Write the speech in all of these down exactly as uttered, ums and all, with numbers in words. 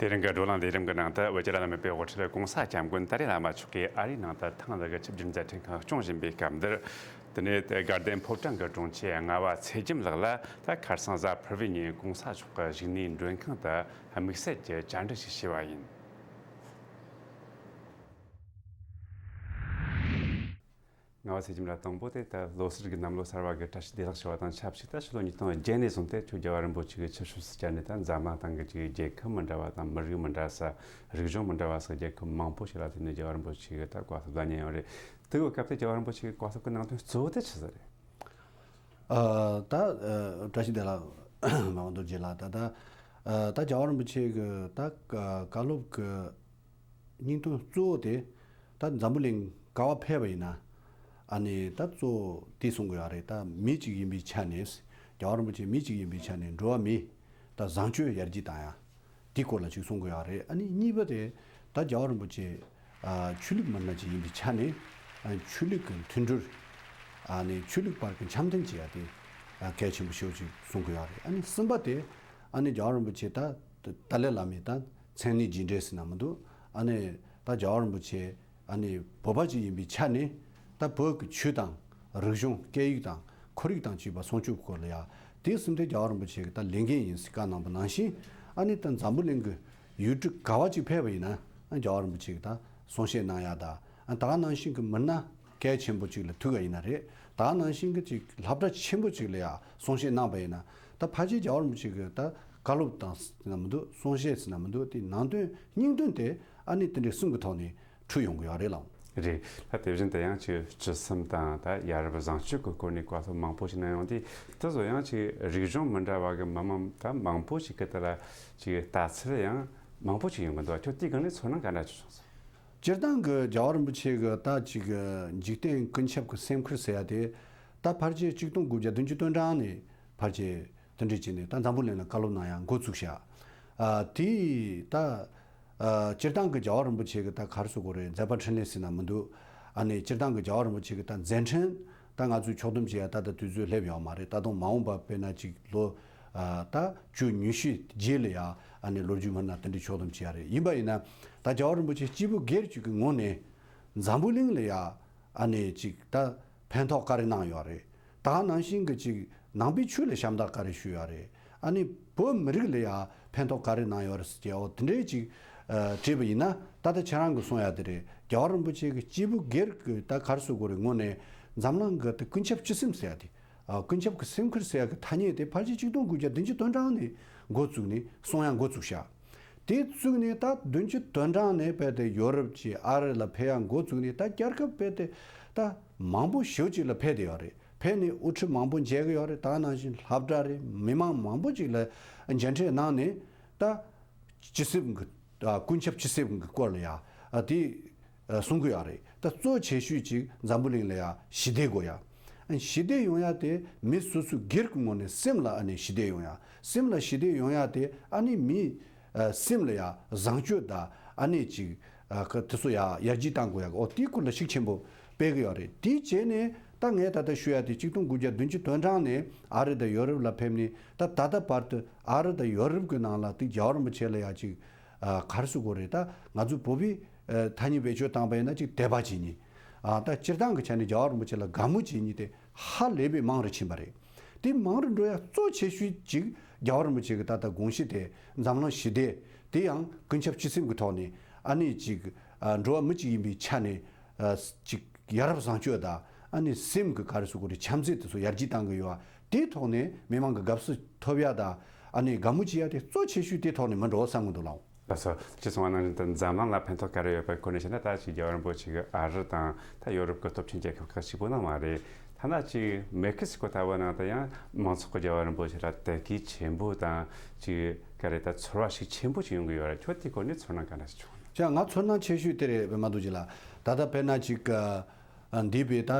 དེ་རིང་གི་བགྲོ་གླེང་ལས་རིམ་གྱི་ནང་དུ་བོད་ཀྱི་བླ་ན་མེད་པའི་དབུ་ཁྲིད་༸གོང་ས་༸སྐྱབས་མགོན་ཏཱ་ལའི་བླ་མ་མཆོག་གིས་ཨ་རིའི་ནང་དུ་ཐེངས་འདི་གི་ཆིབས་བསྒྱུར་མཛད་འཕྲིན་ཁག་སྐྱོང་བཞིན་པའི་སྐབས་འདིར། དེ་ནས་དགའ་ལྡན་ཕོ་བྲང་གི་དྲུང་ཆེ་ལྔ་པ་ཚེ་རྒྱམ་ལགས་ལ་ད་ཁ་སང་གཟའ་ཕུར་བུའི་ཉིན་༸གོང་ས་མཆོག་གི་བཞུགས་གནས་མགྲོན་ཁང་དུ་དམིགས་བསལ་གྱི་བཅར་འདྲི་ཞིག་བྱས་པ་ཡིན། ལྔ་པ་ཚེ་རྒྱམ་ལགས། དང་པོ་དེ་ད་ལོ་གསར་གྱི་གནམ་ལོ་གསར་བ་གི་བཀྲ་ཤིས་བདེ་ལེགས་ཞུ་བ་དང་ཆབས་ཅིག་ད་ཕྱི་ལོ་ཉིས་སྟོང་བརྒྱད་ནས་བཟུང་སྟེ་ཁྱོད་རྒྱལ་བ་རིན་པོ་ཆེ་གི་ཆིབས་ཞབས་སུ་བཅར་ནས། ད་འཛམ་གླིང་སྟེང་གི་ཅིག་རྒྱལ་ཁབ་མི་འདྲ་བ་དང་མི་རིགས་མི་འདྲ་ས། རིག་གཞུང་མི་འདྲ་བ་སོགས་རྒྱལ་ཁབ་མང་པོ་ཞིག་ལ་དེ་ནས་རྒྱལ་བ་རིན་པོ་ཆེ་གི་ད་བཀའ་སློབ་གནང་མྱོང་ཡོད་རེད། དེ་གི་སྐབས་དེ་རྒྱལ་བ་རིན་པོ་ཆེ་གི་བཀའ་སློབ་གི་ནང་དོན་གཙོ་བོ་དེ་ཆི་ཟིག་རེད། ཨ། ད་ཨ། བཀྲ་ཤིས་བདེ་ལེགས། མ་འོངས་རྡོ་རྗེ་ལགས། ད་ད་ཨ། ད་རྒྱལ་བ་རིན་པོ་ཆེ་གི་ད་བཀའ་སློབ་གི་སྙིང་དོན་གཙོ་བོ་དེ་ད་འཛམ་བུ་གླིང་ག་བ་ཕེབས་པ་ཡིན་ན། ཨ་ནི་ད་གཙོ་བོ་དེ་གསུང་གི་ཡོད་རེད། ད་མི་གཅིག་ཡིན་པའི་ཆ་ནས། རྒྱལ་བ་རིན་པོ་ཆེ་མི་གཅིག་ཡིན་པའི་ཆ་ནས་འགྲོ་བ་མིའི་ད་བཟང་སྤྱོད་ཡར་རྒྱས་བཏང་ཡ་དེའི་སྐོར་ལ་ཅིག་གསུང་གི་ཡོད་རེད། ཨ་ནི་གཉིས་པ་དེ་ད་རྒྱལ་བ་རིན་པོ་ཆེ་ཨ། ཆོས་ལུགས་མི་སྣ་ཅིག་ཡིན་པའི་ཆ་ནས། ཨ། ཆོས་ལུགས་ཀྱི་མཐུན་སྒྲིལ། ཨ་ནི་ཆོས་ལུགས་བར་གྱི་འཆམ་མཐུན་བྱེད་ཡ་དེ་ཨ། གལ་ཆེན་པོ་ཞེ་པོ་ཅིག་གསུང་གི་ཡོད་རེད། ཨ་ནི་གསུམ་པ་དེ་ཨ་ནི་རྒྱལ་བ་རིན་པོ་ཆེ་ད་ཏཱ་ལའི་བླ་མའི་ད་མཚན་གནས་རྗེས་འབྲང་ཟེར་ན་མི་འདུག་ཨ་ནི་ད་རྒྱལ་བ་རིན་པོ་ཆེ་ཨ་ནི་བོད་པ་ཅིག་ཡིན་པའི་ཆ་ནས། ད་བོད་ཀྱི་ཆོས་དང་རིག་གཞུང་སྐད་ཡིག་དང་ཁོར་ཡུག་དང་བཅས་པ་སྲུང་སྐྱོབ་སྐོར་ལ་ཡ། དེ་གསུམ་དེ་རྒྱལ་བ་རིན་པོ་ཆེ་གི་ད་ལས་འགན་ཡིན་ཟེར་བཀའ་གནང་པ་ནང་བཞིན། ཨ་ནི་ད་འཛམ་བུ་གླིང་གི་ཡུལ་གྲུ་ག་བ་ཅིག་ཕེབས་པ་ཡིན་ན། ཨ། རྒྱལ་བ་རིན་པོ་ཆེ་གི་ད་གསུང་བཤད་གནང་ཡ་ད། ཨ། ད་ག་ནང་བཞིན་གི་མི་སྣ་གལ་ཆེན་པོ་ཅིག་ལ་ཐུག་ག་ཡིན་ན་རེད། ད་ག་ནང་བཞིན་གི་ཅིག་སློབ་གྲྭ་ཆེན་པོ་ཅིག་ལ་ཡ་གསུང་བཤད་གནང་པ་ཡིན་ན། ད་ཕལ་ཆེར་རྒྱལ་བ་རིན་པོ་ཆེ་གི་ད་བཀའ་སློབ་དང་ཟེར་ན་མི་འདུག་གསུང་བཤད་ཟེར་ན་མི་འདུག་དེ་ནང་དོན་སྙིང་དོན་དེ་ཨ་ནི་དེ་འདྲའི་གསུང་གི་ཐོག་ནས་འཁྲུལ་ཡོང་གི་ཡོད་རེད་ལགས། རེད། ད་དེ་བཞིན་དུ་ཡང་ཅིག་སྤྱི་སེམས་དང་ད་ཡ་རབས་བཟང་སྤྱོད་ཀྱི་སྐོར་ནས་བཀའ་སློབ་མང་པོ་ཞིག་གནང་ཡོང་དུས། དེ་ཚོ་ཡང་ཅིག་རིག་གཞུང་མི་འདྲ་བ་གི་མི་མང་ད་མང་པོ་ཞིག་གི་དེ་ལ་ཅིག་ལྟ་ཚུལ་ཡང་མང་པོ་ཞིག་ཡོང་གི་འདུག་ཁྱོད་དེའི་སྒང་ནས་ཚོར་སྣང་ག་འདྲ་ཅིག་བྱུང་སོང་། སྤྱིར་བཏང་གི་རྒྱལ་བ་རིན་པོ་ཆེ་གི་ད་ཅིག་འཇིག་རྟེན་ཀུན་ཁྱབ་ཀྱི་སེམས་ཁུར་ཟེར་ཡ་དེ། ད་ཕལ་ཆེར་ཆིག་སྟོང་དགུ་བརྒྱ་བདུན་ཅུ་དོན་གྲངས་ནས་ཕལ་ཆེར་དེ་འདྲ་བྱས་ནས་ད་འཛམ་བུ་གླིང་ལ་བཀའ་སློབ་གནང་ཡ་འགོ་བཙུགས་ཤག་ཨ། དེ་ད་ཨ། སྤྱིར་བཏང་གི་རྒྱལ་བ་རིན་པོ་ཆེ་གི་ད་ག་རེ་ཟེར་དགོས་རེད། མཛད་པ་འཕྲིན་ལས་ཟེར་ན་མི་འདུག་ཨ་ནི་སྤྱིར་བཏང་གི་རྒྱལ་བ་རིན་པོ་ཆེ་གི་ད་མཛད་འཕྲིན་ད་ང་ཚོས་ཕྱོགས་བསྡོམས་བྱེད་ཡ་ད་ལྟ་དུས་ཚོད་སླེབས་ཡོད་མ་རེད། ད་དུང་མ་འོངས་པ་དཔེར་ན་ཅིག་ལོ་ཨ། ད་བཅུ་ཉི་ཤུ་རྗེས་ལ་ཡ་ཨ་ནི་ལོ་རྒྱུས་མི་སྣ་དེ་འདྲའི་ཕྱོགས་བསྡོམས་བྱེད་ཡ་རེད། ཡིན་པ་ཡིན་ན་ད་རྒྱལ་བ་རིན་པོ་ཆེ་སྐྱེས་བུ་སྒེར་གཅིག་གི་ངོས་ནས་འཛམ་བུ་གླིང་ལ་ཡ་ཨ་ནི་ཅིག་ད་ཕན་ཐོགས་ག་རེ་གནང་ཡོད་རེད། ད་ག་ནང་བཞིན་གྱི་ཅིག་ནང་པའི་ཆོས་ལ་ཞབས་འདེགས་ག་རེ་ཞུས་ཡོད་རེད། ཨ་ནི་བོད་མི་རིགས་ལ་ཡ་ཕན་ཐོགས་ག་རེ་གནང་ཡོད་རེད་ཟེར་གྱི་འོ་དེ་འདྲའི་ཅིག་ཨ། དྲིས་པ་ཡིན་ན། ད་ལྟ་ཁྱེད་རང་གིས་གསུང་ཡ་དེ་རེད། རྒྱལ་བ་རིན་པོ་ཆེ་གི་སྐྱེས་བུ་སྒེར་གྱི་ད་ག་རེ་ཟེར་དགོས་རེད། ངོས་ནས་འཛམ་གླིང་གི་ད་ཀུན་ཁྱབ་སྤྱི་སེམས་ཟེར་ཡ་དེ། ཨ། ཀུན་ཁྱབ་ཀྱི་སེམས་ཁུར་ཟེར་ཡ་གི་ཐ་སྙད་དེ་ཕལ་ཆེར་ཆིག་སྟོང་དགུ་བརྒྱ་བདུན་ཅུ་དོན་གྲངས་ནས་འགོ་བཙུགས་ནས་གསུང་ཡ་འགོ་བཙུགས་ཤག་དེ་བཙུགས་ནས་ད་བདུན་ཅུ་དོན་གྲངས་ནས་རྦད་དེ་ཡོ་རོབ་ཀྱི་ཨ་རི་ལ་ཕེབས་ཡ་འགོ་བཙུགས་ནས། ད་རྒྱལ་ཁབ་རྦད་དེ་ད་མང་པོ་ཞེ་པོ་ཅིག་ལ་ཕེབས་བསྡད་ཡོད་རེད། ཕེབས་ནས་དབུ་ཁྲིད་མང་པོ་མཇལ་གི་ཡོད་རེད། ད་ག་ནང་བཞིན་སློབ་གྲྭ་རེད། མི་མང་མང་པོ་ཅིག་ལ་མཇལ་འཕྲད་གནང་ནས། ད་སྤྱི་སེམས་ཀྱི་ཨ། ཀུན་ཁྱབ་སྤྱི་སེམས་ཀྱི་སྐོར་ལ་ཡ་ཨ། དེ་ཨ། གསུང་གི་ཡོད་རེད། ད་གཙོ་བོ་ཆེ་ཤོས་ཅིག་འཛམ་བུ་གླིང་ལ་ཡ་ཞི་བདེ་དགོས་ཡ། ཨ། ཞི་བདེ་ཡོང་ཡ་དེ་མི་སོ་སོའི་སྒེར་གྱི་ངོས་ནས་སེམས་ལ་ཨ་ནི་ཞི་བདེ་ཡོང་ཡ། སེམས་ལ་ཞི་བདེ་ཡོང་ཡ་དེ་ཨ་ནི་མི་ཨ། སེམས་ལ་ཡ་བཟང་སྤྱོད་དང་ཨ་ནི་ཅིག་ཨ། ཁ་དེ་ཚོ་ཡ་ཡར་རྒྱས་གཏང་དགོས་ཡ། འོ་དེའི་སྐོར་ལ་ཤུགས་ཆེན་པོ་སྤེལ་གི་ཡོད་རེད། དེའི་རྗེས་ནས་ད་ངས་ད་ལྟ་ཞུ་ཡ་དེ་ཆིག་སྟོང་དགུ་བརྒྱ་བདུན་ཅུ་དོན་གྲངས་ནས་ཨ་རི་དང་ཡོ་རོབ་ལ་ཕེབས་ནས། ད་ད་ལྟ་བར་དུ་ཨ་རི་དང་ཡོ་རོབ་ཀྱི་ནང་ལ་དེ་རྒྱལ་བ་རིན་པོ་ཆེ་ལ་ཡ་ཅིག་ཨ། ག་རེ་ཟེར་དགོས་རེད། ད་ང་ཚོ་བོད་པའི་ཨ། ཐ་སྙད་བེད་སྤྱོད་བཏང་པ་ཡིན་ན་ཅིག་དད་པ་བྱེད་མཁན། ཨ། ད་སྤྱིར་བཏང་གི་ཆ་ནས་རྒྱལ་བ་རིན་པོ་ཆེ་ལ་དགའ་མོས་བྱེད་མཁན་དེ་ཧ་ལས་པའི་མང་རུ་ཕྱིན་པ་རེད། དེ་མང་རུ་འགྲོ་ཡ་གཙོ་ཆེ་ཤོས་ཅིག་རྒྱལ་བ་རིན་པོ་ཆེ་གི་ད་ལྟ་དགོངས་གཞི་དེ་འཛམ་གླིང་ཞི་བདེ། དེ་ཡང་ཀུན་ཁྱབ་སྤྱི་སེམས་ཀྱི་ཐོག་ནས་ཨ་ནི་ཅིག་ཨ། འགྲོ་བ་མི་གཅིག་ཡིན་པའི་ཆ་ནས་ཨ། ཅིག་ཡ་རབས་བཟང་སྤྱོད་དང་ཨ་ནི་སེམས་ཀྱི་ག་རེ་ཟེར་དགོས་རེད། བྱམས་བརྩེ་དེ་ཚོ་ཡར་རྒྱས་གཏང་གི་ཡོད་པ། དེའི་ཐོག་ནས་མི་མང་གི་དགའ་བསུ་ཐོབ་ཡ་དང་ཨ་ནི་དགའ་མོས་བྱེད་ཡ་དེ་གཙོ་ཆེ་ཤོས་དེའི་ཐོག་ནས་མི་འགྲོ་བསམ་གི་འདུག་ལགས། ལགས་སོ། ཁྱེད་གསུངས་པ་ནང་བཞིན་དུ་འཛམ་གླིང་ལ་ཕན་ཐོགས་ག་རེ་ཡོད་པའི་སྐོར་ནས་བཤད་ན། ད་ཅིག་རྒྱལ་བ་རིན་པོ་ཆེ་གིས་ཨ་རི་དང་ད་ཡོ་རོབ་ཀྱི་སྟོབས་ཆེན་རྒྱལ་ཁབ་ཁག་གཅིག་པོ་ནང་མ་རེད། ཐ་ན་ཅིག་མེག་སི་ཀོ་ལྟ་བུ་ནང་དུ་ཡང་མང་ཚོགས་ཀྱིས་རྒྱལ་བ་རིན་པོ་ཆེ་ལ་དད་གུས་ཆེན་པོ་དང་ཅིག་ག་རེ་ད་ཚོར་བ་ཤུགས་ཆེན་པོ་ཅིག་ཡོང་གི་ཡོད་རེད། ཁྱོད་དེའི་སྐོར་ནས་ཚོར་སྣང་ག་འདྲ་ཞིག་བྱུང་། ཅག་ང་ཚོར་སྣང་ཆེ་ཤོས་དེ་རེད། པད་མ་རྡོ་རྗེ་ལགས། ད་ལྟ་དཔེར་ན་ཅིག་ཨ། འདས་པའི་ད་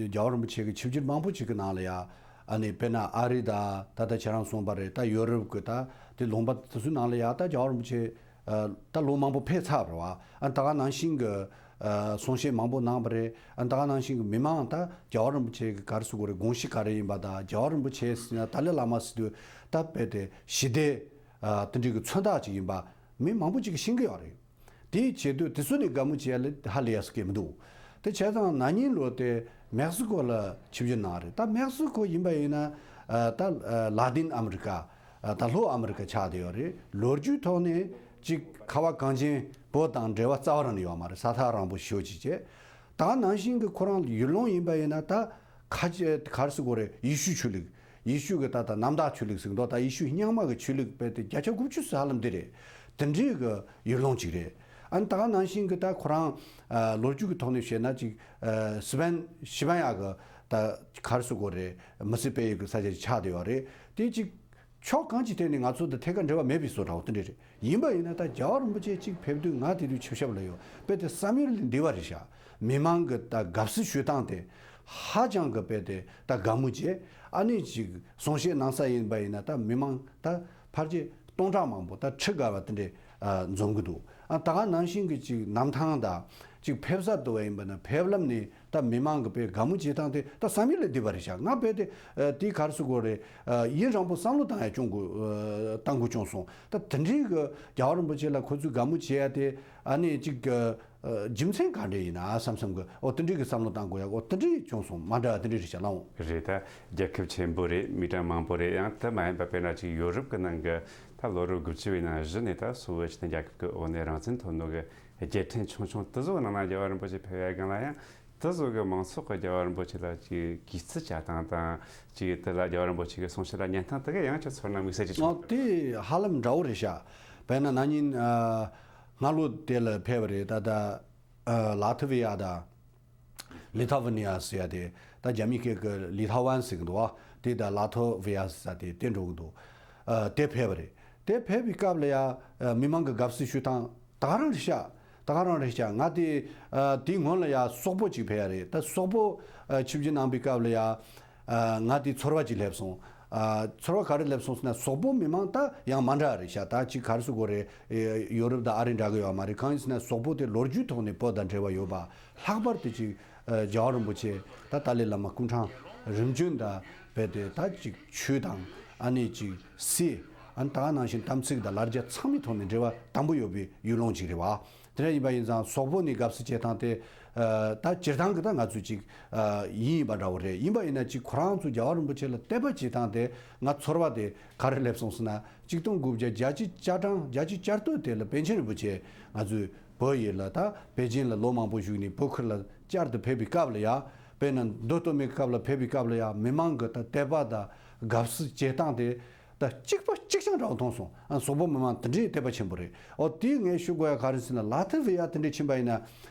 རྒྱལ་བ་རིན་པོ་ཆེ་གི་ཆིབས་བསྒྱུར་མང་པོ་ཅིག་གི་ནང་ལ་ཡ། ཨ་ནི་དཔེར་ན་ཨ་རི་དང་། ད་ལྟ་ཁྱེད་རང་གསུངས་པ་རེད། ད་ཡོ་རོབ་ཀྱི་ད་དེ་ལུང་པ་དེ་ཚོའི་ནང་ལ་ཡ་ད་རྒྱལ་བ་རིན་པོ་ཆེ་ཨ། ད་ལོ་མང་པོ་ཕེབས་ཚར་བ་རེད་པ། ཨ། ད་ག་ནང་བཞིན་གྱི་ཨ། གསུང་བཤད་མང་པོ་གནང་བ་རེད། ཨ། ད་ག་ནང་བཞིན་གྱི་མི་མང་ད་རྒྱལ་བ་རིན་པོ་ཆེ་གི་ག་རེ་ཟེར་དགོས་རེད། དགོངས་གཞི་ག་རེ་ཡིན་པ་དང་། རྒྱལ་བ་རིན་པོ་ཆེ་ཟེར་ན་ཏཱ་ལའི་བླ་མ་ཟེར་དུས་ད་རྦད་དེ་ཞི་བདེ་ཨ། དེ་འདྲའི་གི་མཚོན་རྟགས་ཅིག་ཡིན་པ། མི་མང་པོ་ཅིག་གིས་ཤེས་ཀྱི་ཡོད་རེད། དེའི་ཆེད་དུ་དེ་ཚོ་ནས་དགའ་མོས་བྱེད་ཡ་ལ་ཧ་ལས་ཡ་སུ་གེ་མི་འདུག་དེ་བྱས་ཙང་ན་ནིང་ལོ་དེ་མེག་སི་ཀོ་ལ་ཆིབས་བསྒྱུར་གནང་རེད། ད་མེག་སི་ཀོ་ཡིན་པ་ཡིན་ན་ད་ལ་ཏིན་ཨ་མི་རི་ཀ་ད་ལྷོ་ཨ་མི་རི་ཀ་ཆགས་བསྡད་ཡོད་རེད། ལོ་རྒྱུས་ཐོག་ནས་ཅིག་ཁ་བ་གངས་ཅན་བོད་དང་འབྲེལ་བ་རྩ་བ་རང་ནས་ཡོད་མ་རེད། ས་ཐག་རིང་པོ་ཞེ་པོ་ཅིག་བྱས། ད་ནང་བཞིན་གྱི་ཁོ་རང་ཡུལ་ལུང་ཡིན་པ་ཡིན་ན་ད་ཁ་ཆེ་ག་རེ་ཟེར་དགོས་རེད། ཡེ་ཤུ་ཆོས་ལུགས། ཡེ་ཤུ་གི་ད་ལྟ་གནམ་བདག་ཆོས་ལུགས་ཟེར་མདོག་ད་ཡེ་ཤུ་རྙིང་མ་གི་ཆོས་ལུགས་དཔེ་དེ་བརྒྱ་ཆ་དགུ་བཅུ་ཙམ་ཧ་ལམ་འདི་རེད། དེ་འདྲའི་གི་ཡུལ་ལུང་ཅིག་རེད། ཨ་ནི་ད་ག་ནང་བཞིན་གི་ད་ཁོ་རང་ལོ་རྒྱུས་ཀྱི་ཐོག་ནས་བཤད་ན་ཅིག་སི་པན་སི་པན་ཡ་གི་ད་ག་རེ་ཟེར་དགོས་རེད། མི་སེར་སྤེལ་ཡུལ་གི་ས་ཆ་ཅིག་ཆགས་བསྡད་ཡོད་རེད། དེ་ཅིག་ཕྱོགས་གང་ཅིའི་ཐད་ནས་ང་ཚོ་དང་ཐད་ཀར་འབྲེལ་བ་མེད་པའི་བཟོ་འདྲ་བོ་དེ་འདྲ་རེད། ཡིན་པ་ཡིན་ན་ད་རྒྱལ་བ་རིན་པོ་ཆེ་གཅིག་ཕེབས་དུས་ང་དེ་དུས་ཆིབས་ཞབས་ལ་ཡོད་དཔེ་དེ་བསམ་ཡུལ་ལས་འདས་པ་རེད་ཤག་མི་མང་གི་ད་དགའ་བསུ་ཞུ་སྟངས་དེ་ཧ་ཅང་གི་དཔེ་དེ་ད་དགའ་མོས་བྱས། ཨ་ནི་ཅིག་གསུང་བཤད་གནང་ས་ཡིན་པ་ཡིན་ན་ད་མི་མང་ད་ཕལ་ཆེར་སྟོང་ཕྲག་མང་པོ་ད་ཁྲི་འགའ་བ་དེ་འདྲས་འཛོམས་གི་འདུག་ཨ་ད་ག་ནང་བཞིན་གི་ཅིག་གནམ་ཐང་དང་ཅིག་ཕེབས་ས་དུ་བ་ཡིན་པ་ན་ཕེབས་ལམ་ནས། ད་མི་མང་གི་དཔེ་དགའ་མོས་བྱེད་སྟངས་དེ་ད་བསམ་ཡུལ་ལས་འདས་པ་རེད་ཤག་ང་དཔེ་དེ་ཨ་དེ་ག་རེ་ཟེར་དགོས་རེད། ཨ་ཡུན་རིང་པོ་བསམ་བློ་བཏང་ཡ་བྱུང་དགོས་ཨ་བཏང་དགོས་བྱུང་སོང་། ད་དེ་འདྲའི་གི་རྒྱལ་བ་རིན་པོ་ཆེ་ལ་ཁོ་ཚོས་དགའ་མོས་བྱེད་ཡ་དེ་ཨ་ནི་ཅིག་ཨ་རྒྱུ་མཚན་ག་འདྲ་ཡིན་ན་བསམ་བསམ་གི་ཨོ་དེ་འདྲའི་གི་བསམ་བློ་བཏང་དགོས་ཡ་ཨོ་དེ་འདྲའི་བྱུང་སོང་། མ་འདྲ་བ་དེ་འདྲའི་རེད་ཤག་ལགས་འོང་། རེད། ད་རྒྱལ་ཁབ་ཆེན་པོ་རེད། མི་གྲངས་མང་པོ་རེད། ཡང་དེ་མ་ཡིན་པ་དཔེར་ན་ཅིག་ཡོ་རོབ་གི་ནང་གི་ད་ལོ་རབས་དགུ་བཅུ་བའི་ནང་གཞི་ནས་ད་སོ་ཝེ་ཆི་ནི་རྒྱལ་ཁབ་ཀྱི་འོག་ནས་རང་བཙན་ཐོབ་ནོ་གི་རྒྱལ་ཕྲན་ཆུང་ཆུང་དེ་ཚོ་ནང་ན་རྒྱལ་བ་རིན་པོ་ཆེ་ཕེབས་ཡ་སྒང་ལ་ཡང་དེ་ཚོ་གི་མང་ཚོགས་ཀྱི་རྒྱལ་བ་རིན་པོ་ཆེ་ལ་ཅིག་གུས་བརྩི་བྱ་སྟངས་དང་ཅིག་དེ་ལ་རྒྱལ་བ་རིན་པོ་ཆེ་གི་གསུང་བཤད་ལ་ཉན་སྟངས་དེ་ག་ཡང་ཁྱོད་ཚོར་སྣང་དམིགས་བསལ་ཅིག་ཨོ་བྱུང་། དེ་ཧ་ལམ་འདྲ་བོ་རེད་ཤག་དཔེར་ན་ན་ནིང་ཨ་སྔ་ལོ་དེ་ལ་ཕེབས་པ་རེད། ད་ལྟ་ཨ་ལ་ཐི་བི་ཡ་དང་། ལི་ཐ་ཝི་ནི་ཡ་ཟེར་ཡ་དེ་ད་རྒྱ་མི་སྐད་ཀྱི་ལི་ཐ་ཝན་ཟེར་གི་འདུག་བ། དེ་ད་ལ་ཐོ་ཝི་ཡ་ཟེར་ས་དེ་དེ་འགྲོ་གི་འདུག་ཨ་དེ་ཕེབས་པ་རེད། དེ་ཕེབས་པའི་སྐབས་ལ་ཡ་ཨ་མི་མང་གི་དགའ་བསུ་ཞུ་སྟངས་ད་ག་རང་རེད་ཤག་ད་ག་རང་རེད་ཤག་ང་དེ་ཨ་དེའི་སྔོན་ལ་ཡ་སོག་པོ་ཅིག་ཕེབས་ཡ་རེད། ད་སོག་པོ་ཨ་ཆིབས་བསྒྱུར་གནང་པའི་སྐབས་ལ་ཡ་ཨ་ང་དེ་ཚོར་བ་ཅིག་སླེབས་སོང་། ཨ་ཚོར་བ་ག་རེ་སླེབས་སོང་ཟེར་ན་སོག་པོ་མི་མང་ད་ཡང་མ་འདྲ་རེད་ཤག་ད་ཅིག་ག་རེ་ཟེར་དགོས་རེད། ཨེ་ཡོ་རོབ་དང་ཨ་རི་འདྲ་གི་ཡོད་མ་རེད། གང་ཡིན་ཟེར་ན་སོག་པོ་དེ་ལོ་རྒྱུས་ཐོག་ནས་བོད་དང་འབྲེལ་བ་ཡོད་པ། ལྷག་པར་དུ་ཅིག་ཨ་རྒྱལ་བ་རིན་པོ་ཆེ་ད་ཏཱ་ལའི་བླ་མ་སྐུ་ཕྲེང་རིམ་བྱོན་དང་རྦད་དེ་ད་ཅིག་ཆོས་དང་ཨ་ནི་ཅིག་སྲིད་ཨ་ནི་ད་ག་ནང་བཞིན་དམ་ཚིག་དང་ལར་རྒྱ་ཚང་མའི་ཐོག་ནས་འབྲེལ་བ་དམ་པོ་ཡོད་པའི་ཡུལ་ལུང་ཅིག་རེད་བ། དེ་འདྲ་ཡིན་པ་ཡིན་ཙང་སོག་པོ་ནས་དགའ་བསུ་བྱེད་སྟངས་དེ་ཨ་ད་སྤྱིར་བཏང་གི་ད་ང་ཚོས་ཅིག་ཨ་ཡིན་ཡིན་པ་འདྲ་བོ་རེད། ཡིན་པ་ཡིན་ན་ཅིག་ཁོ་རང་ཚོ་རྒྱལ་བ་རིན་པོ་ཆེ་ལ་དད་པ་བྱེད་སྟངས་དེ་ང་ཚོར་བ་དེ་ག་རེ་སླེབས་སོང་ཟེར་ན། ཆིག་སྟོང་དགུ་བརྒྱ་བརྒྱད་ཅུ་གྱ་གྲངས་བརྒྱད་ཅུ་གྱ་སྟོད་དེ་ལ་པཎ་ཆེན་རིན་པོ་ཆེ་ང་ཚོའི་བོད་ཡུལ་ལ་ད་པེ་ཅིན་ལ་ལོ་མང་པོ་བཞུགས་ནས་བོད་ཁུལ་ལ་བསྐྱར་དུ་ཕེབས་པའི་སྐབས་ལ་ཡ། དཔེར་ན་མདོ་སྟོད་སྨད་ཀྱི་སྐབས་ལ་ཕེབས་པའི་སྐབས་ལ་ཡ་མི་མང་གི་ད་དད་པ་དང་དགའ་བསུ་བྱེད་སྟངས་དེ་ད་གཅིག་པ་གཅིག་རྐྱང་འདྲ་བོ་མཐོང་སོང་། ཨ་སོག་པོ་མི་མང་དེ་འདྲའི་དད་པ་ཆེན་པོ་རེད། ཨོ་དེ་ངས་ཞུ་དགོས་ཡ་ག་རེ་ཟེར་ན་ལ་ཐི་བི་ཡ་དེ་འདྲའི་ཕྱིན་པ་ཡིན་ན།